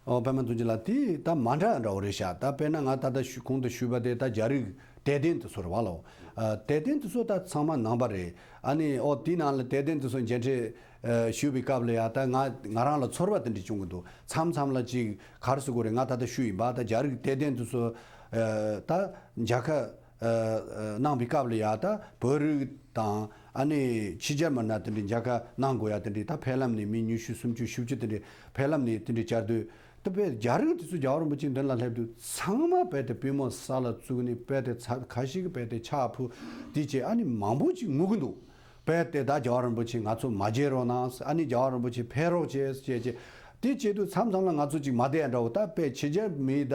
ཨོ་པད་མ་བདུད་རྩི་ལགས། དེ་ད་མ་འདྲ་འདྲ་བོ་རེད་ཤག། ད་དཔེར་ན་ང་ད་ལྟ་ཞུ་གོང་དུ་ཞུས་པ་དེ་ད་རྒྱ་རིགས་དད་ལྡན་དེ་ཚོ་རེད་བ་ལོ། ཨ་དད་ལྡན་དེ་ཚོ་ད་ཚང་མ་ནང་པ་རེད། ཨ་ནི་ཨོ་དེའི་ནང་ལ་དད་ལྡན་དེ་ཚོ་མཇལ་འཕྲད་ཨ་ཞུས་པའི་སྐབས་ལ་ཡ་ད་ང་ང་རང་ལ་ཚོར་བ་དེ་འདྲ་བྱུང་གི་འདུག། མཚམས་མཚམས་ལ་ཅིག་ག་རེ་ཟེར་དགོས་རེད། ང་ད་ལྟ་ཞུས་ཡིན་པ། ད་རྒྱ་རིགས་དད་ལྡན་དེ་ཚོ་ཨ་ད་མཇལ་ཁ་ཨ་ཨ་གནང་བའི་སྐབས་ལ་ཡ་ད་བོད་རིགས་དང་ཨ་ནི་ཕྱི་རྒྱལ་མི་སྣ་དེ་འདྲའི་མཇལ་ཁ་གནང་དགོས་ཡ་དེ་འདྲའི་ད་ཕེབས་ལམ་ནས་མི་ཉི་ཤུ་སུམ་ཅུ་བཞི་བཅུ་དེ་འདྲའི་ཕེབས་ལམ་ནས་དེ་འདྲའི་བཅར་དུས། ད་དཔེ་རྒྱ་རིགས་དེ་ཚོ་རྒྱལ་བ་རིན་པོ་ཆེའི་མདུན་ལ་སླེབས་དུས་ཚང་མ་དཔེ་དེ་པུས་མོ་ས་ལ་བཙུགས་ནས་དཔེ་དེ་ཚ་ཁ་ཤས་ཀྱིས་དཔེ་དེ་ཕྱག་ཕུལ། དེ་བྱས་ཨ་ནི་མང་པོ་ཅིག་ངུ་གི་འདུག། དཔེ་དེ་ད་རྒྱལ་བ་རིན་པོ་ཆེ་ང་ཚོ་མ་མཇལ་རོགས་གནང་། ཨ་ནི་རྒྱལ་བ་རིན་པོ་ཆེ་ཕེབས་རོགས་བྱེད་ཅེས་བྱས། དེ་བྱེད་དུས་མཚམས་མཚམས་ལ་ང་ཚོ་ཅིག་མ་བསྡད་འདྲ་བོ། ད་དཔེ་ཕྱི་རྒྱལ་མི་ད་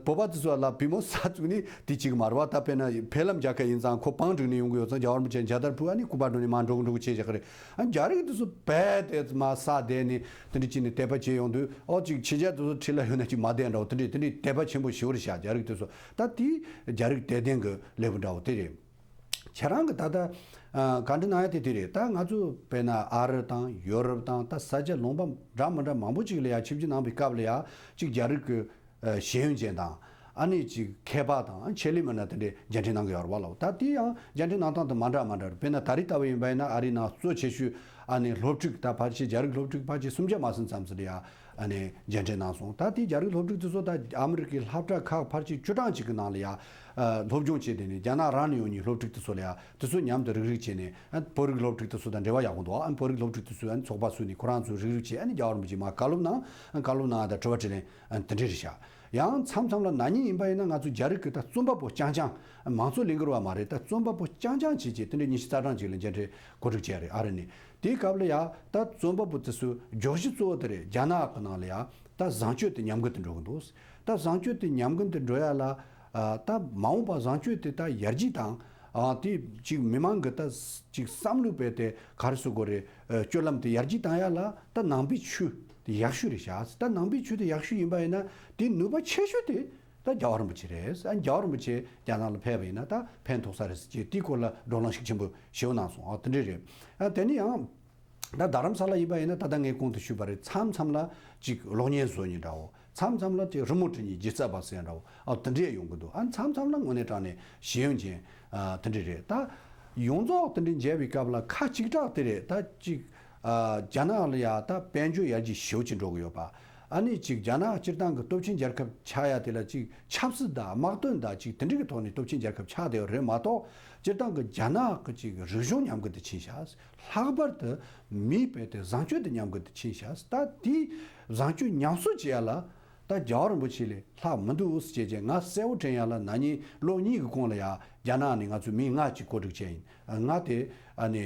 བོད་པ་དེ་ཚོ་ལ་པུས་མོ་ས་བཙུགས་ནས་དེ་བྱེད་ཀྱི་མ་རེད་བ། ད་དཔེར་ན་ཕེབས་ལམ་མཇལ་ཁ་ཡིན་ཙང་ཁོ་པང་བསྒྲིགས་ནས་ཡོང་གི་ཡོད་ཙང་རྒྱལ་བ་རིན་པོ་ཆེ་མཇལ་དར་ཕུལ། ཨ་ནི་སྐུ་པར་སྒྲོན་ནས་མར་འགྲོ་གི་འགྲོ་གི་བྱས་བཞག་གི་རེད། ཨ་རྒྱ་རིགས་དེ་ཚོ་རྦད་དེ་མར་ས་བསྡད་ནས་དེ་འདྲ་བྱས་ནས་དད་པ་བྱེད་ཡོང་དུས། ཨོ་ཅིག་ཕྱི་རྒྱལ་དེ་ཚོ་འཁྲིས་ལ་ཡོད་ན་ཅིག་མ་བསྡད་འདྲ་བོ། དེ་འདྲའི་དེ་འདྲའི་དད་པ་ཆེན་པོ་ཞེ་པོ་རེད་ཤག་རྒྱ་རིགས་དེ་ཚོ། ད་དེ་རྒྱ་རིགས་དད་ལྡན་གྱི་ལེའུ་འདྲ་བོ་དེ་རེད། ཁྱེད་རང་གི་ད་ལྟ་ཨ་བཀའ་འདྲི་གནང་ཡ་དེ་དེ་རེད། ད་ང་ཚོ་དཔེར་ན་ཨ་རི་དང་ཡོ་རོབ་དང་ད་ས་ཆ་ལུང་པ་འདྲ་མི་འདྲ་མང་པོ་ཅིག་ལ་ཡ་ཆིབས་བསྒྱུར་གནང་བའི་སྐབས་ལ་ཡ་ཅིག་རྒྱ་རིགས་ཀྱི་ཨ་ཤེས་ཡོན་ཅན་དང་། ཨ་ནི་ཅིག་མཁས་པ་དང་ཆེད་ལས་མི་སྣ་དེ་འདྲས་མཇལ་འཕྲད་གནང་གི་ཡོད་རེད་བ་ལགས། ད་དེ་ཡང་མཇལ་འཕྲད་གནང་སྟངས་དེ་མ་འདྲ་མ་འདྲ་རེད། དཔེར་ན་ད་རེས་ལྟ་བུ་ཡིན་པ་ཡིན་ན་ཨ་རིའི་ནང་གཙོ་ཆེ་ཤོས་ཨ་ནི་སློབ་ཕྲུག་ད་ཕལ་ཆེར་རྒྱ་རིགས་སློབ་ཕྲུག་ཕལ་ཆེར་སུམ་བརྒྱ་མ་ཟིན་ཙམ་ཞིག་ལ་ཡ་ཨ་ནི་མཇལ་འཕྲད་གནང་སོང་། ད་དེ་རྒྱ་རིགས་སློབ་ཕྲུག་དེ་ཚོ་ད་ཨ་མི་རི་ཀའི་སློབ་གྲྭ་ཁག་ཕལ་ཆེར་བཅུ་གྲངས་ཅིག་གི་ནང་ལ་ཡ་ཨ་སློབ་སྦྱོང་བྱས། དེ་ནས་རྒྱ་ནག་རང་ནས་ཡོང་མཁན་སློབ་ཕྲུག་དེ་ཚོ་ལ་ཡ་དེ་ཚོ་མཉམ་དུ་རིག་རིག་བྱས་ནས། ཨ་བོད་རིགས་སློབ་ཕྲུག་དེ་ཚོ་དང་འབྲེལ་བ་ཡག་པོ་འདུག། ཨ་བོད་རིགས་སློབ་ཕྲུག་དེ་ཚོས་ཨ་ཚོགས་པ་བཙུགས་ནས་ཁོ་རང་ཚོ་རིག་རིག་བྱས། ཨ་ནི་རྒྱལ་བ་རིན་པོ་ཆེ་མར་བཀའ་སློབ་གནང་། ཨ་བཀའ་སློབ་གནང་ཡ་དང་དྲི་བ་དྲིས་ལན་ཨ་དེ་འདྲས་རེད་ཤག། ཡང་མཚམས་མཚམས་ལ་ན་ནིང་ཡིན་པ་ཡིན་ན་ང་ཚོ་རྒྱ་རིགས་ཀྱི་ད་རྩོམ་པ་པོ་རྐྱང་རྐྱང་། མང་གཙོ་ལས་འགུལ་བ་མ་རེད། ད་རྩོམ་པ་པོ་རྐྱང་རྐྱང་བྱས་བྱས་དེ་འདྲས་ཉི་ཤུ་རྩ་གྲངས་ཅིག་ལ་མཇལ་འཕྲད་གོ་སྒྲིག་བྱས་རེད། ཨ་རི་ནས། དེའི་སྐབས་ལ་ཡ་ད་རྩོམ་པ་པོ་དེ་ཚོའི་བརྗོད་གཞི་གཙོ་བོ་དེ་རེད། རྒྱ་ནག་གི་ནང་ལ་ཡ་ད་བཟང་སྤྱོད་དེ་ཉམས་རྒུད་དུ་འགྲོ་གི་འདུག། ད་བཟང་སྤྱོད་དེ་ཉམས་རྒུད་དུ་འགྲོ་ཡ་ལ་ཨ་ད་མ་འོངས་པ་བཟང་སྤྱོད་དེ་ད་ཡར་རྒྱས་དང་། ཨ་དེ་ཅིག་མི་མང་གི་ད་ཅིག་བསམ་བློ་སྤེལ་ཏེ་ག་རེ་ཟེར་དགོས་རེད། ཨ་སྤྱོད་ལམ་དེ་ཡར་རྒྱས་བཏང་ཡ་ལ་ད་ནང་པའི་ཆོས་དེ་ཡག་ཤོས་རེད་ཤག། ད་ནང་པའི་ཆོས་དེ་ཡག་ཤོས་ཡིན་པ་ཡིན་ན་དེ་ནུས་པ་ཆེ་ཤོས་དེ་ད་རྒྱལ་བ་རིན་པོ་ཆེ་རེད། ཨ་རྒྱལ་བ་རིན་པོ་ཆེ་རྒྱ་ནག་ལ་ཕེབས་པ་ཡིན་ན་ད་ཕན་ཐོགས་ས་རེད་ཟེར་གྱི་དེའི་སྐོར་ལ་བགྲོ་གླེང་ཤུགས་ཆེན་པོ་ཞེ་པོ་གནང་སོང་། ཨ་དེ་འདྲས་རེད། ཨ་དེ་ནས་ཡང་། ད་རྡ་རམ་ས་ལ་ཡིན་པ་ཡིན་ན་ད་ལྟ་ངས་གོང་དུ་ཞུས་པ་རེད། མཚམས་མཚམས་ལ་ཅིག་གློག་བརྙན་བཟོ་མཁན་འདྲ་བོ། མཚམས་མཚམས་ལ་ཅིག་རི་མོ་འབྲི་མཁན་སྒྱུ་རྩལ་པ་ཟེར་འདྲ་བོ། ཨ་དེ་འདྲས་ཡོང་གི་འདུག། ཨ་མཚམས་མཚམས་ལ་དངོས་གནས་དྲང་གནས་ཤེས་ཡོན་ཅན་ཨ་དེ་འདྲས་རེད། ད་ཡོངས་རྫོགས་དེ་འདྲས་མཇལ་བའི་སྐབས་ལ་ཁ་གཅིག་གྲགས་དེ་རེད། ད་ཅིག་ཨ་རྒྱ་ནག་ལ་ཡ་ད་དཔལ་འབྱོར་ཡར་རྒྱས་ཞེ་པོ་ཅིག་འགྲོ་གི་ཡོད་པ། ཨ་ནི་ཅིག་རྒྱ་ནག་སྤྱིར་བཏང་གི་སྟོབས་ཆེན་རྒྱལ་ཁབ་ཆགས་ཡ་དེ་ལ་ཅིག་ཆབ་སྲིད་དང་དམག་དོན་དང་ཅིག་དེ་འདྲ་གི་ཐོག་ནས་སྟོབས་ཆེན་རྒྱལ་ཁབ་ཆགས་བསྡད་ཡོད་རེད་མ་གཏོགས། སྤྱིར་བཏང་གི་རྒྱ་ནག་གི་ཅིག་རིག་གཞུང་ཉམས་རྒུད་དུ་ཕྱིན་ཤག། ལྷག་པར་དུ་མིའི་དཔེ་དེ་བཟང་སྤྱོད་དེ་ཉམས་རྒུད་དུ་ཕྱིན་ཤག། ད་དེའི་བཟང་སྤྱོད་ཉམས་གསོ་བྱེད་ཡ་ལ་ད་རྒྱལ་བ་རིན་པོ་ཆེ་ལས་ལྷག་མི་འདུག་ཟེར་བྱས་ང་གསལ་བོ་དྲན་ཡ་ལ། ན་ནིང་ལོ་གཉིས་ཀྱི་གོང་ལ་ཡ་རྒྱ་ནག་ནས་ང་ཚོའི་མི་ལྔ་ཅིག་བཀོད་སྒྲིག་བྱས་ཡིན། ང་དེ་ཨ་ནི་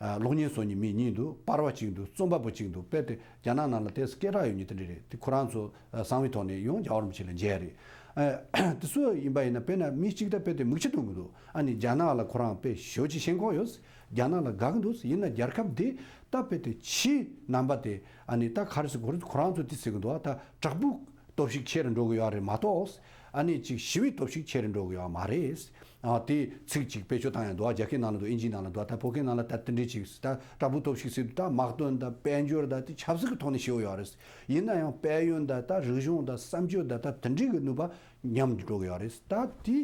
ཨ་གློག་བརྙན་བཟོ་མཁན་མི་གཉིས་འདུག། པར་བ་གཅིག་འདུག། རྩོམ་པ་པོ་གཅིག་འདུག། དཔེ་དེ་རྒྱ་ནག་ནང་ལ་དེ་སྐད་གྲགས་ཡོད་མཁན་དེ་འདྲ་རེད། དེ་ཁོ་རང་ཚོ་ཨ་གསང་བའི་ཐོག་ནས་ཡང་རྒྱལ་བ་རིན་པོ་ཆེ་ལ་མཇལ་ཡ་རེད། ཨ་དེ་ཚོ་ཡིན་པ་ཡིན་ན་དཔེར་ན་མི་གཅིག་ད་དཔེ་དེ་མིག་ཆུ་འཐུང་གི་འདུག། ཨ་ནི་རྒྱ་ནག་ལ་ཁོ་རང་དཔེ་ཞེ་པོ་ཅིག་ཞེན་ཁོག་ཡོད། རྒྱ་ནག་ལ་དགའ་གི་འདུག། ཡིན་ན་རྒྱལ་ཁབ་དེ་ད་དཔེ་དེ་ཕྱིའི་རྣམ་པ་དེ་ཨ་ནི་ད་ག་རེ་ཟེར་དགོས་རེད། ཁོ་རང་ཚོ་དེ་ཟེར་གི་འདུག། ཨ་ད་དྲག་པོའི་སྟོབས་ཤུགས་ཆེ་རུ་འགྲོ་གི་ཡོད་རེད་མ་གཏོགས། ཨ་ནི་ཅིག་ཞི་བའི་སྟོབས་ཤུགས་ཆེ་རུ་འགྲོ་གི་ཡོད་མ་རེད། ཨ་དེ་ཚིག་ཅིག་བེད་སྤྱོད་བཏང་ཡ་འདུག་རྒྱ་སྐད་ནང་ལ་འདུག་དབྱིན་ཇིའི་ནང་ལ་འདུག་ད་བོད་སྐད་ནང་ལ་ད་དེ་འདྲས་ཅིག་ད་དྲག་པོ་སྟོབས་ཤུགས་ཟེར་དུས་ད་དམག་དོན་དང་དཔལ་འབྱོར་དང་དེ་ཆབ་སྲིད་ཀྱི་ཐོག་ནས་བཤད་ཡོད་རེད། ཡིན་ན་ཡང་དཔལ་ཡོན་དང་ད་རིག་གཞུང་དང་བསམ་སྤྱོད་དང་ད་དེ་འདྲས་ཀྱི་ནུས་པ་ཉམས་འགྲོ་གི་ཡོད་རེད། ད་དེ་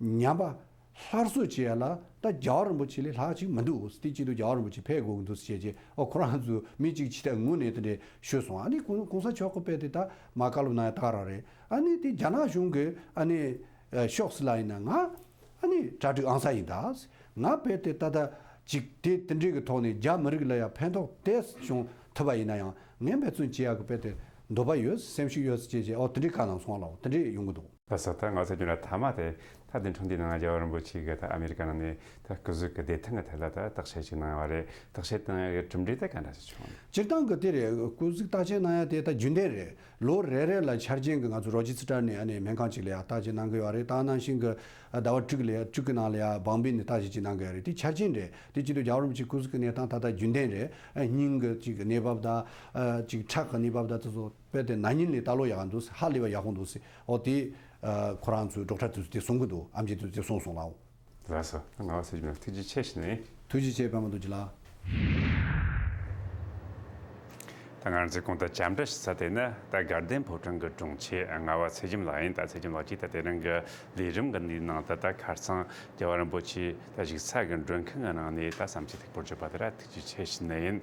ཉམས་པ་སླར་གསོ་བྱེད་ཡ་ལ་ད་རྒྱལ་བ་རིན་པོ་ཆེ་ལས་ལྷག་ཅིག་མི་འདུག་དེ་བྱེད་དུས་རྒྱལ་བ་རིན་པོ་ཆེ་ཕེབས་དགོས་ཀྱི་འདུག་ཟེར་བྱས་རྗེས། ཨོ་ཁོ་རང་ཚོ་མི་གཅིག་ཅིག་ད་ངུ་ནས་དེ་འདྲས་ཤོད་སོང་། ཨ་ནི་གོང་གོང་ས་མཆོག་གི་དཔེ་དེ་ད་མ་བཀའ་སློབ་གནང་ཡ་ད་ག་རང་རེད། ཨ་ནི་དེ་རྒྱ་ནག་གཞུང་གི་ཨ་ནི་ཨ་ཕྱོགས་སུ་ལ་ཡིན་ན་ང་ཨ་ནི་གྲ་སྒྲིག་ཨང་གསར་ཡིན་ད། ང་དཔེ་དེ་ད་ད་ཅིག་དེ་དེ་འདྲས་ཀྱི་ཐོག་ནས་རྒྱ་མི་རིགས་ལ་ཡ་ཕན་ཐོགས་དེ་བྱུང་ཐུབ་པ་ཡིན་ན་ཡང་ངས་འབད་བརྩོན་བྱེད་ཡ་གི་དཔེ་དེ་འདོད་པ་ཡོད། སེམས་ཤུགས་ཡོད་ཟེར་བྱས་རྗེས། ཨོ་དེ་འདྲས་བཀའ་གནང་སོང་བ་ལགས། དེ་འདྲས་ཡོང་གི་འདུག་ལགས་སོ། ད་ང་ཚོ་རྒྱུན་ལ་མཐའ་མ་དེ་ད་དེ་འཁྲུངས་དུས་ནང་རྒྱལ་བ་རིན་པོ་ཆེ་གིས་ད་ཨ་མེ་རི་ཀ་ནང་ནས་ད་སྐུ་གཟུགས་ཀྱི་བདེ་ཐང་གི་ཐད་ལ་ད་བརྟག་དཔྱད་ཅིག་གནང་ཡོད་རེད། བརྟག་དཔྱད་གནང་ཡག་གི་གྲུབ་འབྲས་དེ་ག་འདྲ་ཞིག་བྱུང་བ་རེད། སྤྱིར་བཏང་གི་དེ་རེད། སྐུ་གཟུགས་བརྟག་དཔྱད་གནང་ཡ་དེ་ད་རྒྱུན་ལྡན་རེད། ལོ་རེ་རེ་ལ་འཆར་ཅན་གྱི་ང་ཚོ་རོ་ཇི་སི་ཊར་ནས་ཨ་ནི་སྨན་ཁང་གཅིག་ལ་ཡ་བརྟག་དཔྱད་གནང་གི་ཡོད་རེད། ད་ནང་བཞིན་གྱི་ཟླ་བ་དྲུག་ལ་ཡ་དྲུག་གི་ནང་ལ་ཡ་བང་བི་ནས་བརྟག་དཔྱད་ཅིག་གནང་གི་ཡོད་རེད། དེ་འཆར་ཅན་རེད། དེ་བྱེད་དུས་རྒྱལ་བ་རིན་པོ་ཆེ་སྐུ་གཟུགས་ཀྱི་གནས་སྟངས་ད་ལྟ་རྒྱུན་ལྡན་རེད། ཨ་སྙིང་གི་ཅིག་གནས་བབ་དང་ཨ་ཅིག་ཁྲག་གི་གནས་བབ་དང་དེ་ཚོ་དཔེ་དེ་ན་ནིང་ལས་ད་ལོ་ཡག་འདུག་ཧ་ལས་པ་ཡག་པོ་འདུག་ཟེར། ཨོ་དེ་ཨ་ཁོ་རང་ཚོའི་ཌོག་ཊར་དེ་ཚོ་དེ་གསུང་གི་འདུག་ཨེམ་ཆི་དེ་ཚོ་དེ་གསུངས་སོང་ལགས། ལགས་སོ། ང་བ་ཚེ་རིང་ལགས་ཐུགས་རྗེ་ཆེ་ཞུ་ནས། ཐུགས་རྗེ་ཆེ་པད་མ་རྡོ་རྗེ་ལགས། ད་ང་རང་ཚོས་གོང་དུ་བཅར་འདྲི་ཞུ་ས་དེ་ནི་ད་དགའ་ལྡན་ཕོ་བྲང་གི་དྲུང་ཆེ་ལྔ་བ་ཚེ་རྒྱམ་ལགས་ཡིན། ད་ཚེ་རྒྱམ་ལགས་ཀྱིས་ད་དེ་རིང་གི་ལས་རིམ་གྱི་ནང་དུ་ད་ཁ་སང་རྒྱལ་བ་རིན་པོ་ཆེ་ད་བཞུགས་ས་གི་མགྲོན་ཁང་གི་ནང་ནས་ད་བསམ་ཚུལ་ཐད་པར་བརྗོད་པ་དེ་ལ་ཐུགས་རྗེ་ཆེ་ཞུ་ནི་ཡིན།